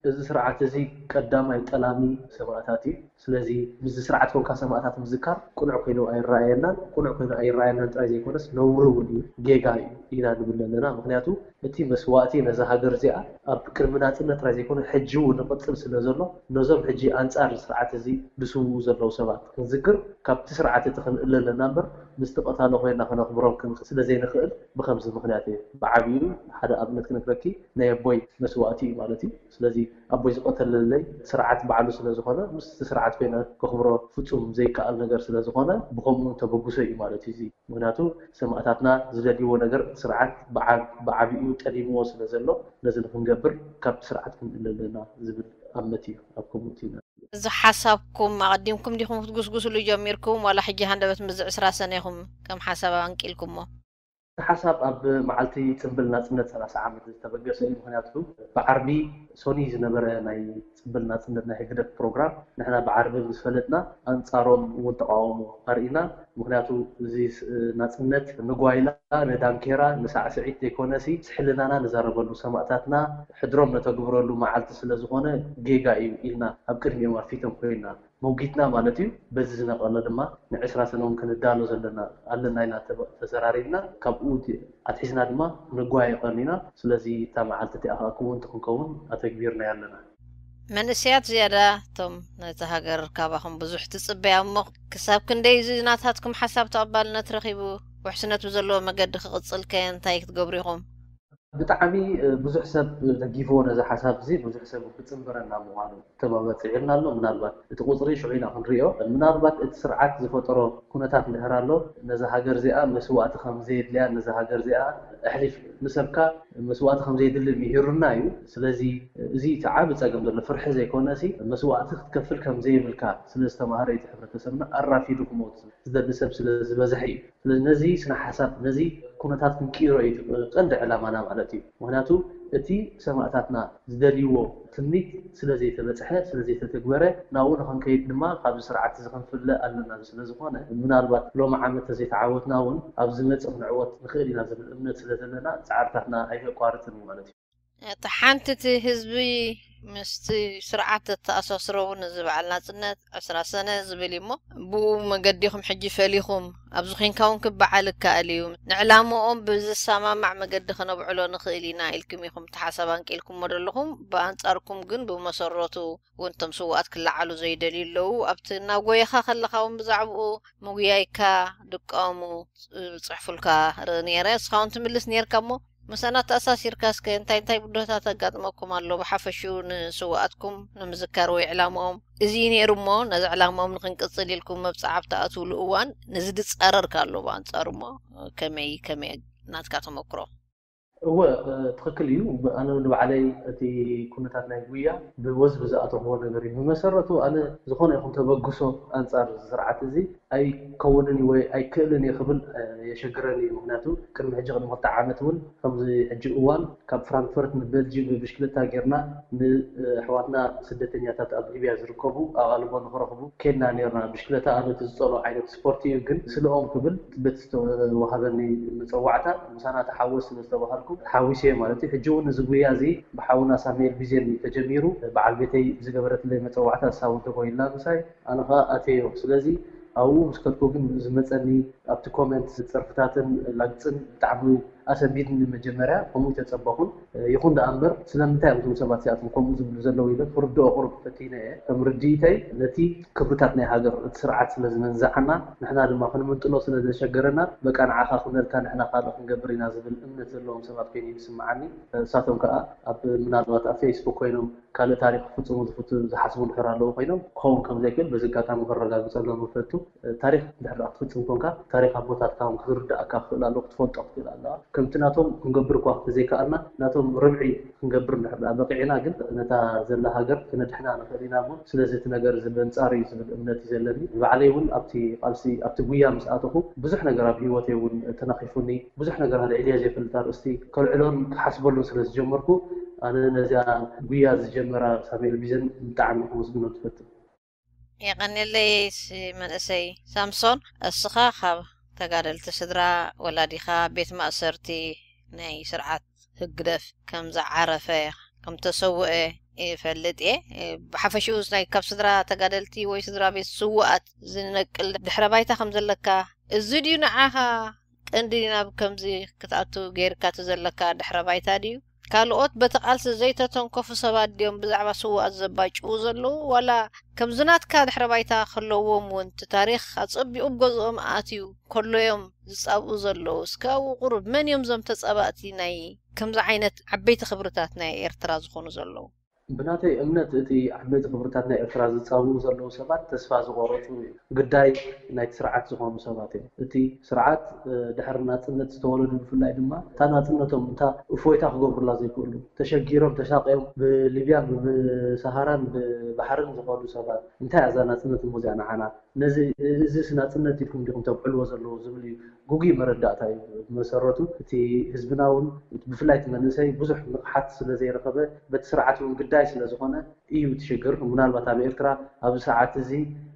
እዚ ስርዓት እዚ ቀዳማይ ጠላሚ ሰማእታት እዩ። ስለዚ ምስዚ ስርዓት ኮንካ ሰማእታት ምዝካር ቅኑዕ ኮይኑ ኣይረኣየናን። ቅኑዕ ኮይኑ ኣይረኣየናን ጥራይ ዘይኮነስ ነውሪ እውን እዩ፣ ጌጋ እዩ ኢና ንብል ዘለና። ምክንያቱ እቲ መስዋእቲ ነዛ ሃገር እዚኣ ኣብ ቅድሚ ናጽነት ጥራይ ዘይኮነ ሕጂ እውን ይቕጽል ስለ ዘሎ ነዞም ሕጂ ኣንጻር ስርዓት እዚ ዝስውኡ ዘለዉ ሰባት ክንዝክር ካብቲ ስርዓት እቲ ክንእለ ኣለና እምበር ምስቲ ቀታሎ ኮይና ከነኽብሮም ስለ ዘይንኽእል ብኸምዚ ምኽንያት እየ። ብዓብዩ ሓደ ኣብነት ክነግረኪ ናይ ኣቦይ መስዋእቲ እዩ ማለት እዩ። ስለዚ ኣቦይ ዝቐተለለይ ስርዓት ባዕሉ ስለ ዝኾነ ምስቲ ስርዓት ስርዓት ኮይነ ከኽብሮ ፍጹም ዘይከኣል ነገር ስለ ዝኾነ፣ ብኸምኡ ተበግሶ እዩ ማለት እዩ። እዚ ምኽንያቱ ሰማእታትና ዝደልይዎ ነገር ስርዓት ብዓብ-፣ ብዓቢኡ ጠሊምዎ ስለ ዘሎ፣ ነዚ ንክንገብር ካብ ስርዓት ክንእለ ኣለና ዝብል ኣመት እዩ። ኣብ ከምኡ እቲና። እዚ ሓሳብኩም ኣቐዲምኩም ዲኹም ክትጉስጉስሉ ጀሚርኩም፣ ዋላ ሕጂ ሃንደበት ምዝ ዕስራ ሰነ ኢኹም ከም ሓሳብ ኣንቂልኩሞ? እቲ ሓሳብ ኣብ መዓልቲ ጽምብል ናጽነት ሰላሳ ዓመት ዝተበገሰ እዩ። ምኽንያቱ ብዓርቢ ሶኒ ዝነበረ ናይ ጽምብል ናጽነት ናይ ህግደፍ ፕሮግራም፣ ንሕና ብዓርቢ ምስ ፈለጥና፣ ኣንጻሮም እውን ተቃውሞ ኣርኢና። ምኽንያቱ እዚ ስ-፣ ናጽነት ንጓይላ፣ ንዳንኬራ፣ ንሳዕስዒት ዘይኮነሲ፣ ስሕልናና ንዛረበሉ፣ ሰማእታትና ሕድሮም ነተግብረሉ መዓልቲ ስለ ዝኾነ፣ ጌጋ እዩ ኢልና ኣብ ቅድሚኦም ኣፊቶም ኮይና መውጊትና ማለት እዩ። በዚ ዝነቐለ ድማ ንዕስራ ሰነ እውን ክንዳሎ ዘለና፣ ኣለና ኢልና ተበ-፣ ተዘራሪብና፣ ካብኡ እቲ ኣትሒዝና ድማ ንጓየ ቀኒና። ስለዚ እታ መዓልቲ እቲኣ ከዓ ክውን ትኽንከውን ኣተግቢርናያ ኣለና። መንእሰያት ዝያዳ እቶም ነቲ ሃገር ካባኹም ብዙሕ ትጽበያ እሞ፣ ክሳብ ክንደይ እዚ ናታትኩም ሓሳብ ተቐባልነት ረኺቡ፣ ውሕስነት ብዘለዎ መገዲ ክቕጽል ከ እንታይ ክትገብሩ ኢኹም? ብጣዕሚ፣ እ፣ ብዙሕ ሰብ ደጊፍዎ ነዚ ሓሳብ እዚ፣ ብዙሕ ሰብ ክጽንበረና ምዃኑ ተባባጺዕና ኣሎ። ምናልባት እቲ ቁጽሪ ሽዑ ኢና ክንሪኦ። ምናልባት እቲ ስርዓት ዝፈጠሮ ኩነታት እንድሕር ኣሎ፣ ነዛ ሃገር እዚኣ መስዋእቲ ከም ዘየድልያ፣ ነዛ ሃገር እዚኣ ኣሕሊፍ ንሰብካ መስዋእቲ ከም ዘየድሊ ምሂሩና እዩ። ስለዚ እዚ እቲ ዓቢ ጸገም ዘሎ ፍርሒ ዘይኮነሲ፣ መስዋእቲ ክትከፍል ከም ዘይብልካ ስለ ዝተማህረ እዩ እቲ ሕብረተሰብና ኣራፊዱ ክመውት ዝደሊ ሰብ ስለ ዝበዝሐ እዩ። ስለዚ ነዚ ስነ ሓሳብ፣ ነዚ ኩነታት ክንቅይሮ እዩ እቲ ቀንዲ ዕላማና ማለት እዩ። ምኽንያቱ እቲ ሰማእታትና ዝደልይዎ ትምኒት ስለ ዘይተበጽሐ፣ ስለ ዘይተተግበረ፣ ናብኡ ንኽንከይድ ድማ ካብዚ ስርዓት እዚ ክንፍለ ኣለና ስለ ዝኾነ፣ ምናልባት ሎሚ ዓመት ተዘይተዓወትና እውን ኣብ ዝመጽእ ክንዕወት ንኽእል ኢና ዝብል እምነት ስለ ዘለና ጻዕርታትና ኣይነቋርጽን እዩ ማለት እዩ። እታ ሓንቲ እቲ ህዝቢ ምስቲ ስርዓት ተተኣሳስሮ እውን እዚ በዓል ናጽነት ዕስራ ሰነ ዝብል እዩ እሞ፣ ብኡ መገዲኹም ሕጂ ፈሊኹም ኣብዚ ኮንካ እውን ክበዓል ይከኣል እዩ። ንዕላምኦም ብዝሰማማዕ መገዲ ከነብዕሎ ንኽእል ኢና ኢልኩም ኢኹም እቲ ሓሳብ ኣንቂልኩሞ ዘለኹም። ብኣንጻርኩም ግን ብመሰረቱ እውን እቶም ስውኣት ክለዓሉ ዘይደልዩ ኣለዉ። ኣብቲ እናጎየኻ ከለኻ እውን ብዛዕባኡ ምጉያይካ ድቃሙ ይጽሕፉልካ ርኢ ነይረ። ንስኻ እውን ትምልስ ነይርካ እሞ፣ ምሳና ተኣሳሲርካ እስከ እንታይ እንታይ ብድሆታት ኣጋጥመኩም ኣሎ? ብሓፈሽኡ ንስውኣትኩም ንምዝካር ወይ ዕላምኦም እዚ እዩ ነይሩ እሞ፣ ነዚ ዕላምኦም ንኽንቅጽል ኢልኩም መብጽዓ ኣብ ትኣትውሉ እዋን፣ ነዚ ዝጻረር ከ ኣሎ ብኣንጻሩ እሞ፣ ከመይ፣ ከመይ ናትካ ተመክሮ? እወ፣ እ፣ ትኽክል እዩ። ብ-፣ ኣነ ንባዕለይ እቲ ኩነታት ናይ ጉያ ብወዝቢ ዝኣተኽዎ ነገር እዩ። ብመሰረቱ ኣነ ዝኾነ ይኹን ተበግሶ ኣንጻር እዚ ስርዓት እዚ ኣይከውንን እዩ ወይ ኣይክእልን እየ ክብል፣ እ፣ የሸግረኒ እዩ። ምኽንያቱ ቅድሚ ሕጂ፣ ቅድሚ ክልተ ዓመት እውን ከምዚ ሕጂ እዋን ካብ ፍራንክፈርት ንቤልጂም ብብሽክለታ ጌርና ንኣሕዋትና ስደተኛታት ኣብ ሊብያ ዝርከቡ ኣቓልቦ ንኽረኽቡ ኬድና ኔርና። ብሽክለታ ኣነ እቲ ዝጸልኦ ዓይነት ስፖርት እዩ፣ ግን ስልኦም ክብል በቲ ዝተዋሃበኒ መጸዋዕታ ምሳና ተሓወስ ስለ ዝተባሃልኩ ተሓዊሰ ማለት እዩ። ሕጂ እውን እዚ ጉያ እዚ ብሓውና ሳሙኤል ቢዜን እዩ ተጀሚሩ። በዓል ቤተይ ዝገበረትለይ መጸዋዕታ እሳ እውን ተጎይላ ምሳይ፣ ኣነ ኸኣ ኣተዮ። ስለዚ ኣብኡ ምስ ከድኩ ግን ዝመጸኒ ኣብቲ ኮመንት ጸርፍታትን ላግጽን ብጣዕሚ ኣሰንቢድኒ መጀመርያ፣ ከምኡ ተጸበኹን። ይኹን ደኣ እምበር ስለምንታይ እዮም እቶም ሰባት እዚኣቶም ከምኡ ዝብሉ ዘለዉ ኢለ ክርድኦ ቁሩብ ፈቲነ እየ። ከም ርድኢተይ ነቲ ክብርታት ናይ ሃገር እቲ ስርዓት ስለ ዝመንዝዓና፣ ንሕና ድማ ክንምንጥሎ ስለ ዘሸገረና፣ በቃ ንዓኻ ክብለልካ ንሕና ካልእ ክንገብር ኢና ዝብል እምነት ዘለዎም ሰባት ኮይኑ እዩ ዝስምዓኒ። ንሳቶም ከኣ ኣብ ምናልባት ኣብ ፌስቡክ ኮይኖም ካልእ ታሪኽ ክፍጽሙ ዝፍቱ ዝሓስቡ እንድሕር ኣለዉ ኮይኖም፣ ክኸውን ከም ዘይክእል በዚ ኣጋጣሚ ከረጋግጸሎም እፈቱ። ታሪኽ እንድሕር ደኣ ክትፍጽም ኮንካ፣ ታሪኽ ኣቦታትካ እውን ክትርድኣካ ክኽእል ኣለዎ፣ ክትፈልጦ ክትኽእል ኣለዋ። ከምቲ ናቶም ክንገብር እኳ እንተዘይከኣልና፣ ናቶም ርብዒ ክንገብር እንድሕር ደኣ በቒዕና ግን፣ ነታ ዘላ ሃገር ክነድሕና ንኽእል ኢና እሞ፣ ስለዚ እቲ ነገር እዚ በንጻር እዩ ዝብል እምነት እዩ ዘለኒ። ንባዕለይ እውን ኣብቲ ቃልሲ፣ ኣብቲ ጉያ ምስ ኣተኹ፣ ብዙሕ ነገር ኣብ ህይወተይ እውን ተነኺፉኒ። ብዙሕ ነገር ኣልዒለዮ ዘይፈልጥ ኣርእስቲ ከልዕሎን ክሓስበሉን ስለ ዝጀመርኩ፣ ኣነ ነዚኣ ጉያ ዝጀመራ ሳሙኤል ቢዘን ብጣዕሚ ከመስግኖ ዝፈቱ። የቐንየለይ ስ-፣ መንእሰይ ሳምሶን፣ እስኻ ካብ ተጋደልቲ ስድራ፣ ወላዲኻ ቤት ማእሰርቲ ናይ ስርዓት ህግደፍ ከም ዝዓረፈ፣ ከም ተሰውአ ይፈልጥ እየ። ብሓፈሽኡ ናይ ካብ ስድራ ተጋደልቲ ወይ ስድራ ቤት ስውኣት ዝነቅል ድሕረ ባይታ ከም ዘለካ፣ እዚ ድዩ ንዓኻ ቀንዲ ናብ ከምዚ ክትኣቱ ገይርካ እቲ ዘለካ ድሕረ ባይታ ድዩ? ካልኦት በቲ ቃልሲ ዘይተተንከፉ ሰባት ድዮም ብዛዕባ ስውኣት ዘባጭዉ ዘለዉ? ዋላ ከምዚ ናትካ ድሕረ ባይታ ከለዎም እውን እቲ ታሪኽ ኣጸቢቑ ኣብ ገዝኦም ኣትዩ ከሎዮም ዝጻብኡ ዘለዉ? እስከ ኣብኡ ቁሩብ መን እዮም እዞም ተጻባእቲ ናይ ከምዚ ዓይነት ዓበይቲ ክብርታት ናይ ኤርትራ ዝኾኑ ዘለዉ? ብናተይ እምነት እቲ ዓበይቲ ክብርታት ናይ ኤርትራ ዝጻብኡ ዘለዉ ሰባት ተስፋ ዝቆረጹ እዮም። ግዳይ ናይቲ ስርዓት ዝኾኑ ሰባት እዮም። እቲ ስርዓት ድሕሪ ናጽነት ዝተወለዱ ብፍላይ ድማ እታ ናጽነቶም እታ እፎይታ ክገብሩላ ዘይክእሉ፣ ተሸጊሮም ተሳቅዮም ብሊብያን ብሰሃራን ብባሕርን ዝኸዱ ሰባት፣ እንታይ እዛ ናጽነት እሞ እዚኣ ንዓና? ነዚ እዚስ ናጽነት ኢልኩም ዲኹም ተብዕልዎ ዘለዉ ዝብል እዩ። ጉጉይ መረዳእታ እዩ። ብመሰረቱ እቲ ህዝብና እውን ብፍላይ እቲ መንእሰይ ብዙሕ ንቕሓት ስለ ዘይረኸበ በቲ ስርዓት እውን ግዳይ ስለ ዝኾነ እዩ እቲ ሽግር። ምናልባት ኣብ ኤርትራ ኣብዚ ሰዓት እዚ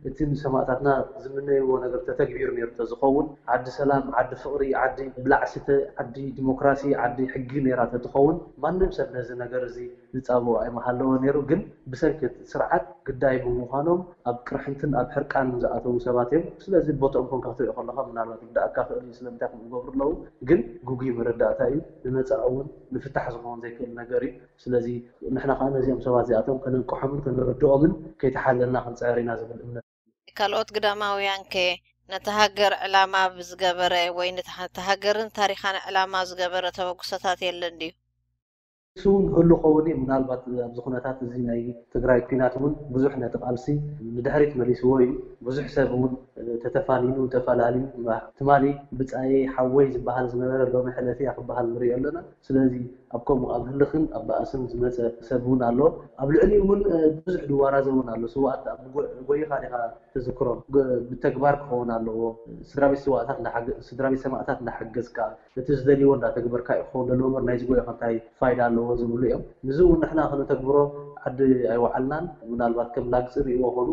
እቲ ንሰማእታትና ዝምነይዎ ነገር ተተግቢሩ ነይሩ ተዝኸውን ዓዲ ሰላም፣ ዓዲ ፍቕሪ፣ ዓዲ ብላዕ ስተ፣ ዓዲ ዲሞክራሲ፣ ዓዲ ሕጊ ነይራ ተትኸውን ማንም ሰብ ነዚ ነገር እዚ ዝጻብኦ ኣይምሃለወ ነይሩ። ግን ብሰንኪ እቲ ስርዓት ግዳይ ብምዃኖም ኣብ ቅርሕንትን ኣብ ሕርቃን ዝኣተዉ ሰባት እዮም። ስለዚ ቦትኦም ኮንካ ክትሪኦ ከለኻ ምናልባት ክርድኣካ ክእል እዩ ስለምንታይ ከምኡ ይገብሩ ኣለዉ። ግን ግጉይ መረዳእታ እዩ። ንመጻኢ እውን ንፍታሕ ዝኸውን ዘይክእል ነገር እዩ። ስለዚ ንሕና ከዓ ነዚኦም ሰባት እዚኣቶም ከነንቅሖምን ከነረድኦምን ከይተሓለልና ክንጽዕር ኢና ዝብል እምነት። ካልኦት ግዳማውያን ከ ነቲ ሃገር ዕላማ ብዝገበረ ወይ ነቲ ሃ-፣ ነቲ ሃገርን ታሪኻን ዕላማ ዝገበረ ተበግሶታት የለን ድዩ? እሱ እውን ህሉ ኸውን እዩ። ምናልባት ኣብዚ ኩነታት እዚ ናይ ትግራይ ኲናት እውን ብዙሕ ነቲ ቃልሲ ንድሕሪት መሊስዎ እዩ። ብዙሕ ሰብ እውን ተተፋኒኑ፣ ተፈላለዩ፣ ትማሊ ብጻየይ ሓወይ ዝበሃል ዝነበረ ሎሚ ሕለፊያ ክበሃል ንሪኦ ኣለና። ስለዚ ኣብ ከምኡ ኣብ ህልኽን ኣብ ባእስን ዝመጸ ሰብ እውን ኣሎ። ኣብ ልዕሊኡ እውን ብዙሕ ድዋራዘ እውን ኣሎ። ስውኣት ኣብ ጎ-፣ ጎይኻ ዲኻ ትዝክሮም? ጎ-፣ ብተግባር ክኸውን ኣለዎ። ስድራ ቤት ስውኣታት እንዳሓገ-፣ ስድራ ቤት ሰማእታት እንዳሓገዝካ፣ እቲ ዝደልይዎ እንዳተግበርካ እዩ ክኸውን ዘለዎ እምበር ናይዚ ጎይኻ እንታይ ፋይዳ ኣለዎ ዝብሉ እዮም። ንዚ እውን ንሕና ክነተግብሮ ዓዲ ኣይወዓልናን። ምናልባት ከም ላግጺ ርእይዎ ኾኑ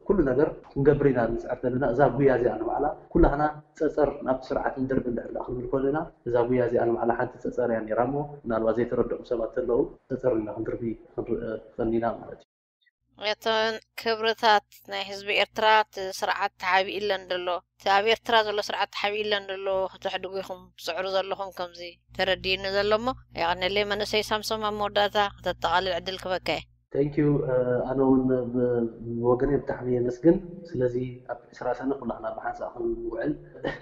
ኩሉ ነገር ክንገብር ኢና ንጽዕር ዘለና። እዛ ጉያ እዚኣ ንባዕላ ኩላህና ጸጸር ናብቲ ስርዓት ንድርቢ እንድሕር ደኣ ክንብል ኮለና፣ እዛ ጉያ እዚኣ ንባዕላ ሓንቲ ጸጸር እያ ነይራ እሞ ምናልባት ዘይተረድኦም ሰባት ተለዉ ጸጸር ኢና ክንድርቢ ክንርእ ቀኒና ማለት እዩ። እተን ክብርታት ናይ ህዝቢ ኤርትራ እቲ ስርዓት ተሓቢእለን ዘሎ፣ እቲ ኣብ ኤርትራ ዘሎ ስርዓት ተሓቢእለን ዘሎ ከተሕድጉ ኢኹም ትጽዕሩ ዘለኹም ከምዚ ተረዲእኒ ዘሎ እሞ፣ የቐንየለይ መንእሰይ ሳምሶም ኣብ መወዳእታ ከተጠቓልል ዕድል ክበካ እየ። Thank you። ኣነ እውን ብ-፣ ብወገነይ ብጣዕሚ የመስግን። ስለዚ ኣብ ዕስራ ሰነ ኩላህና ብሓንሳእ ክንውዕል፣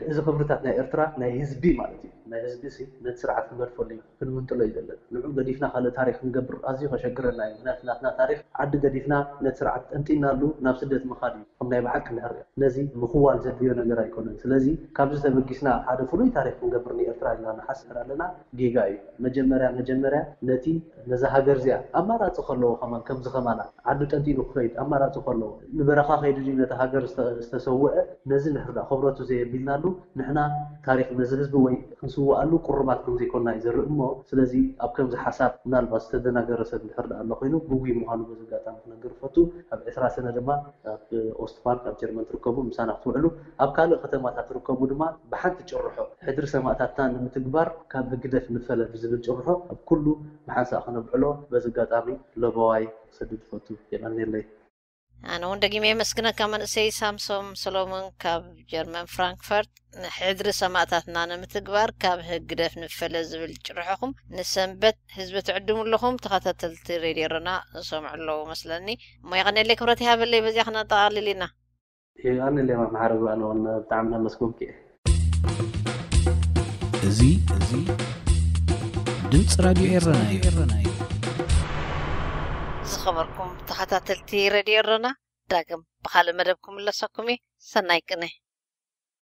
እዚ ክብርታት ናይ ኤርትራ ናይ ህዝቢ ማለት እዩ። ናይ ህዝቢ ሲ ነቲ ስርዓት ክንገድፈሉ እዩ፣ ክንምንጥሎ እዩ ዘለና። ንዑ ገዲፍና ካልእ ታሪኽ ክንገብር ኣዝዩ ከሸግረና እዩ። ምክንያቱ ናትና ታሪኽ ዓዲ ገዲፍና ነቲ ስርዓት ጠንጢናሉ ናብ ስደት ምኻድ እዩ። ከም ናይ ብሓቂ ንሕርያ። ነዚ ምኽዋል ዘድልዮ ነገር ኣይኮነን። ስለዚ ካብዚ ተበጊስና ሓደ ፍሉይ ታሪኽ ክንገብር ንኤርትራ ኢልና ንሓስብ ኣለና፣ ጌጋ እዩ። መጀመርያ፣ መጀመርያ ነቲ ነዛ ሃገር እዚኣ ኣማራጺ ከለዎ ከማን ከምዚ ከማና ዓዱ ጠንጢኑ ክኸይድ ኣማራጺ ከለዎ ንበረኻ ከይዱ ድዩ ነቲ ሃገር ዝተ-፣ ዝተሰውአ? ነዚ ንሕርዳእ። ክብረቱ ዘየቢልናሉ ንሕና ታሪኽ ነዚ ህዝቢ ወይ ክንስውኣሉ ቅሩባት ከም ዘይኮንና እዩ ዘርኢ እሞ፣ ስለዚ ኣብ ከምዚ ሓሳብ ምናልባት ዝተደናገረ ሰብ እንድሕር ደኣ ኣሎ ኮይኑ፣ ግጉይ ምዃኑ በዚ ኣጋጣሚ ክነግር እፈቱ። ኣብ ዕስራ ሰነ ድማ ኣብ ኦስትፓርክ ኣብ ጀርመን ትርከቡ ምሳና ክትውዕሉ፣ ኣብ ካልእ ከተማታት ትርከቡ ድማ ብሓንቲ ጭርሖ ሕድሪ ሰማእታትና ንምትግባር ካብ ህግደፍ ንፈለ ብዝብል ጭርሖ ኣብ ኩሉ ብሓንሳእ ክነብዕሎ በዚ ኣጋጣሚ ለበዋይ ክሰድድ እፈቱ። የቐንየለይ። ኣነ እውን ደጊመ የመስግነካ መንእሰይ ሳምሶም ሰሎሞን ካብ ጀርመን ፍራንክፈርት። ንሕድሪ ሰማእታትና ንምትግባር ካብ ህግደፍ ንፈለ ዝብል ጭርሖኹም ንሰንበት ህዝቢ ትዕድሙ ኣለኹም። ተኸታተልቲ ሬድዮ ኤረና ዝሰምዑ ኣለዉ መስለኒ። እሞ የቐንየለይ ክብረት ይሃበለይ። በዚኣ ክነጠቓልል ኢና። የቐንየለይ ማዕረጉ፣ ኣነ እውን ብጣዕሚ ነመስግንኪ እየ። እዚ፣ እዚ ድምፂ ራድዮ ኤረና እዩ። ዝኸበርኩም ተኸታተልቲ ሬድዮ ኤረና፣ ዳግም ብኻልእ መደብ ክምለሰኩም እየ። ሰናይ ቅነ።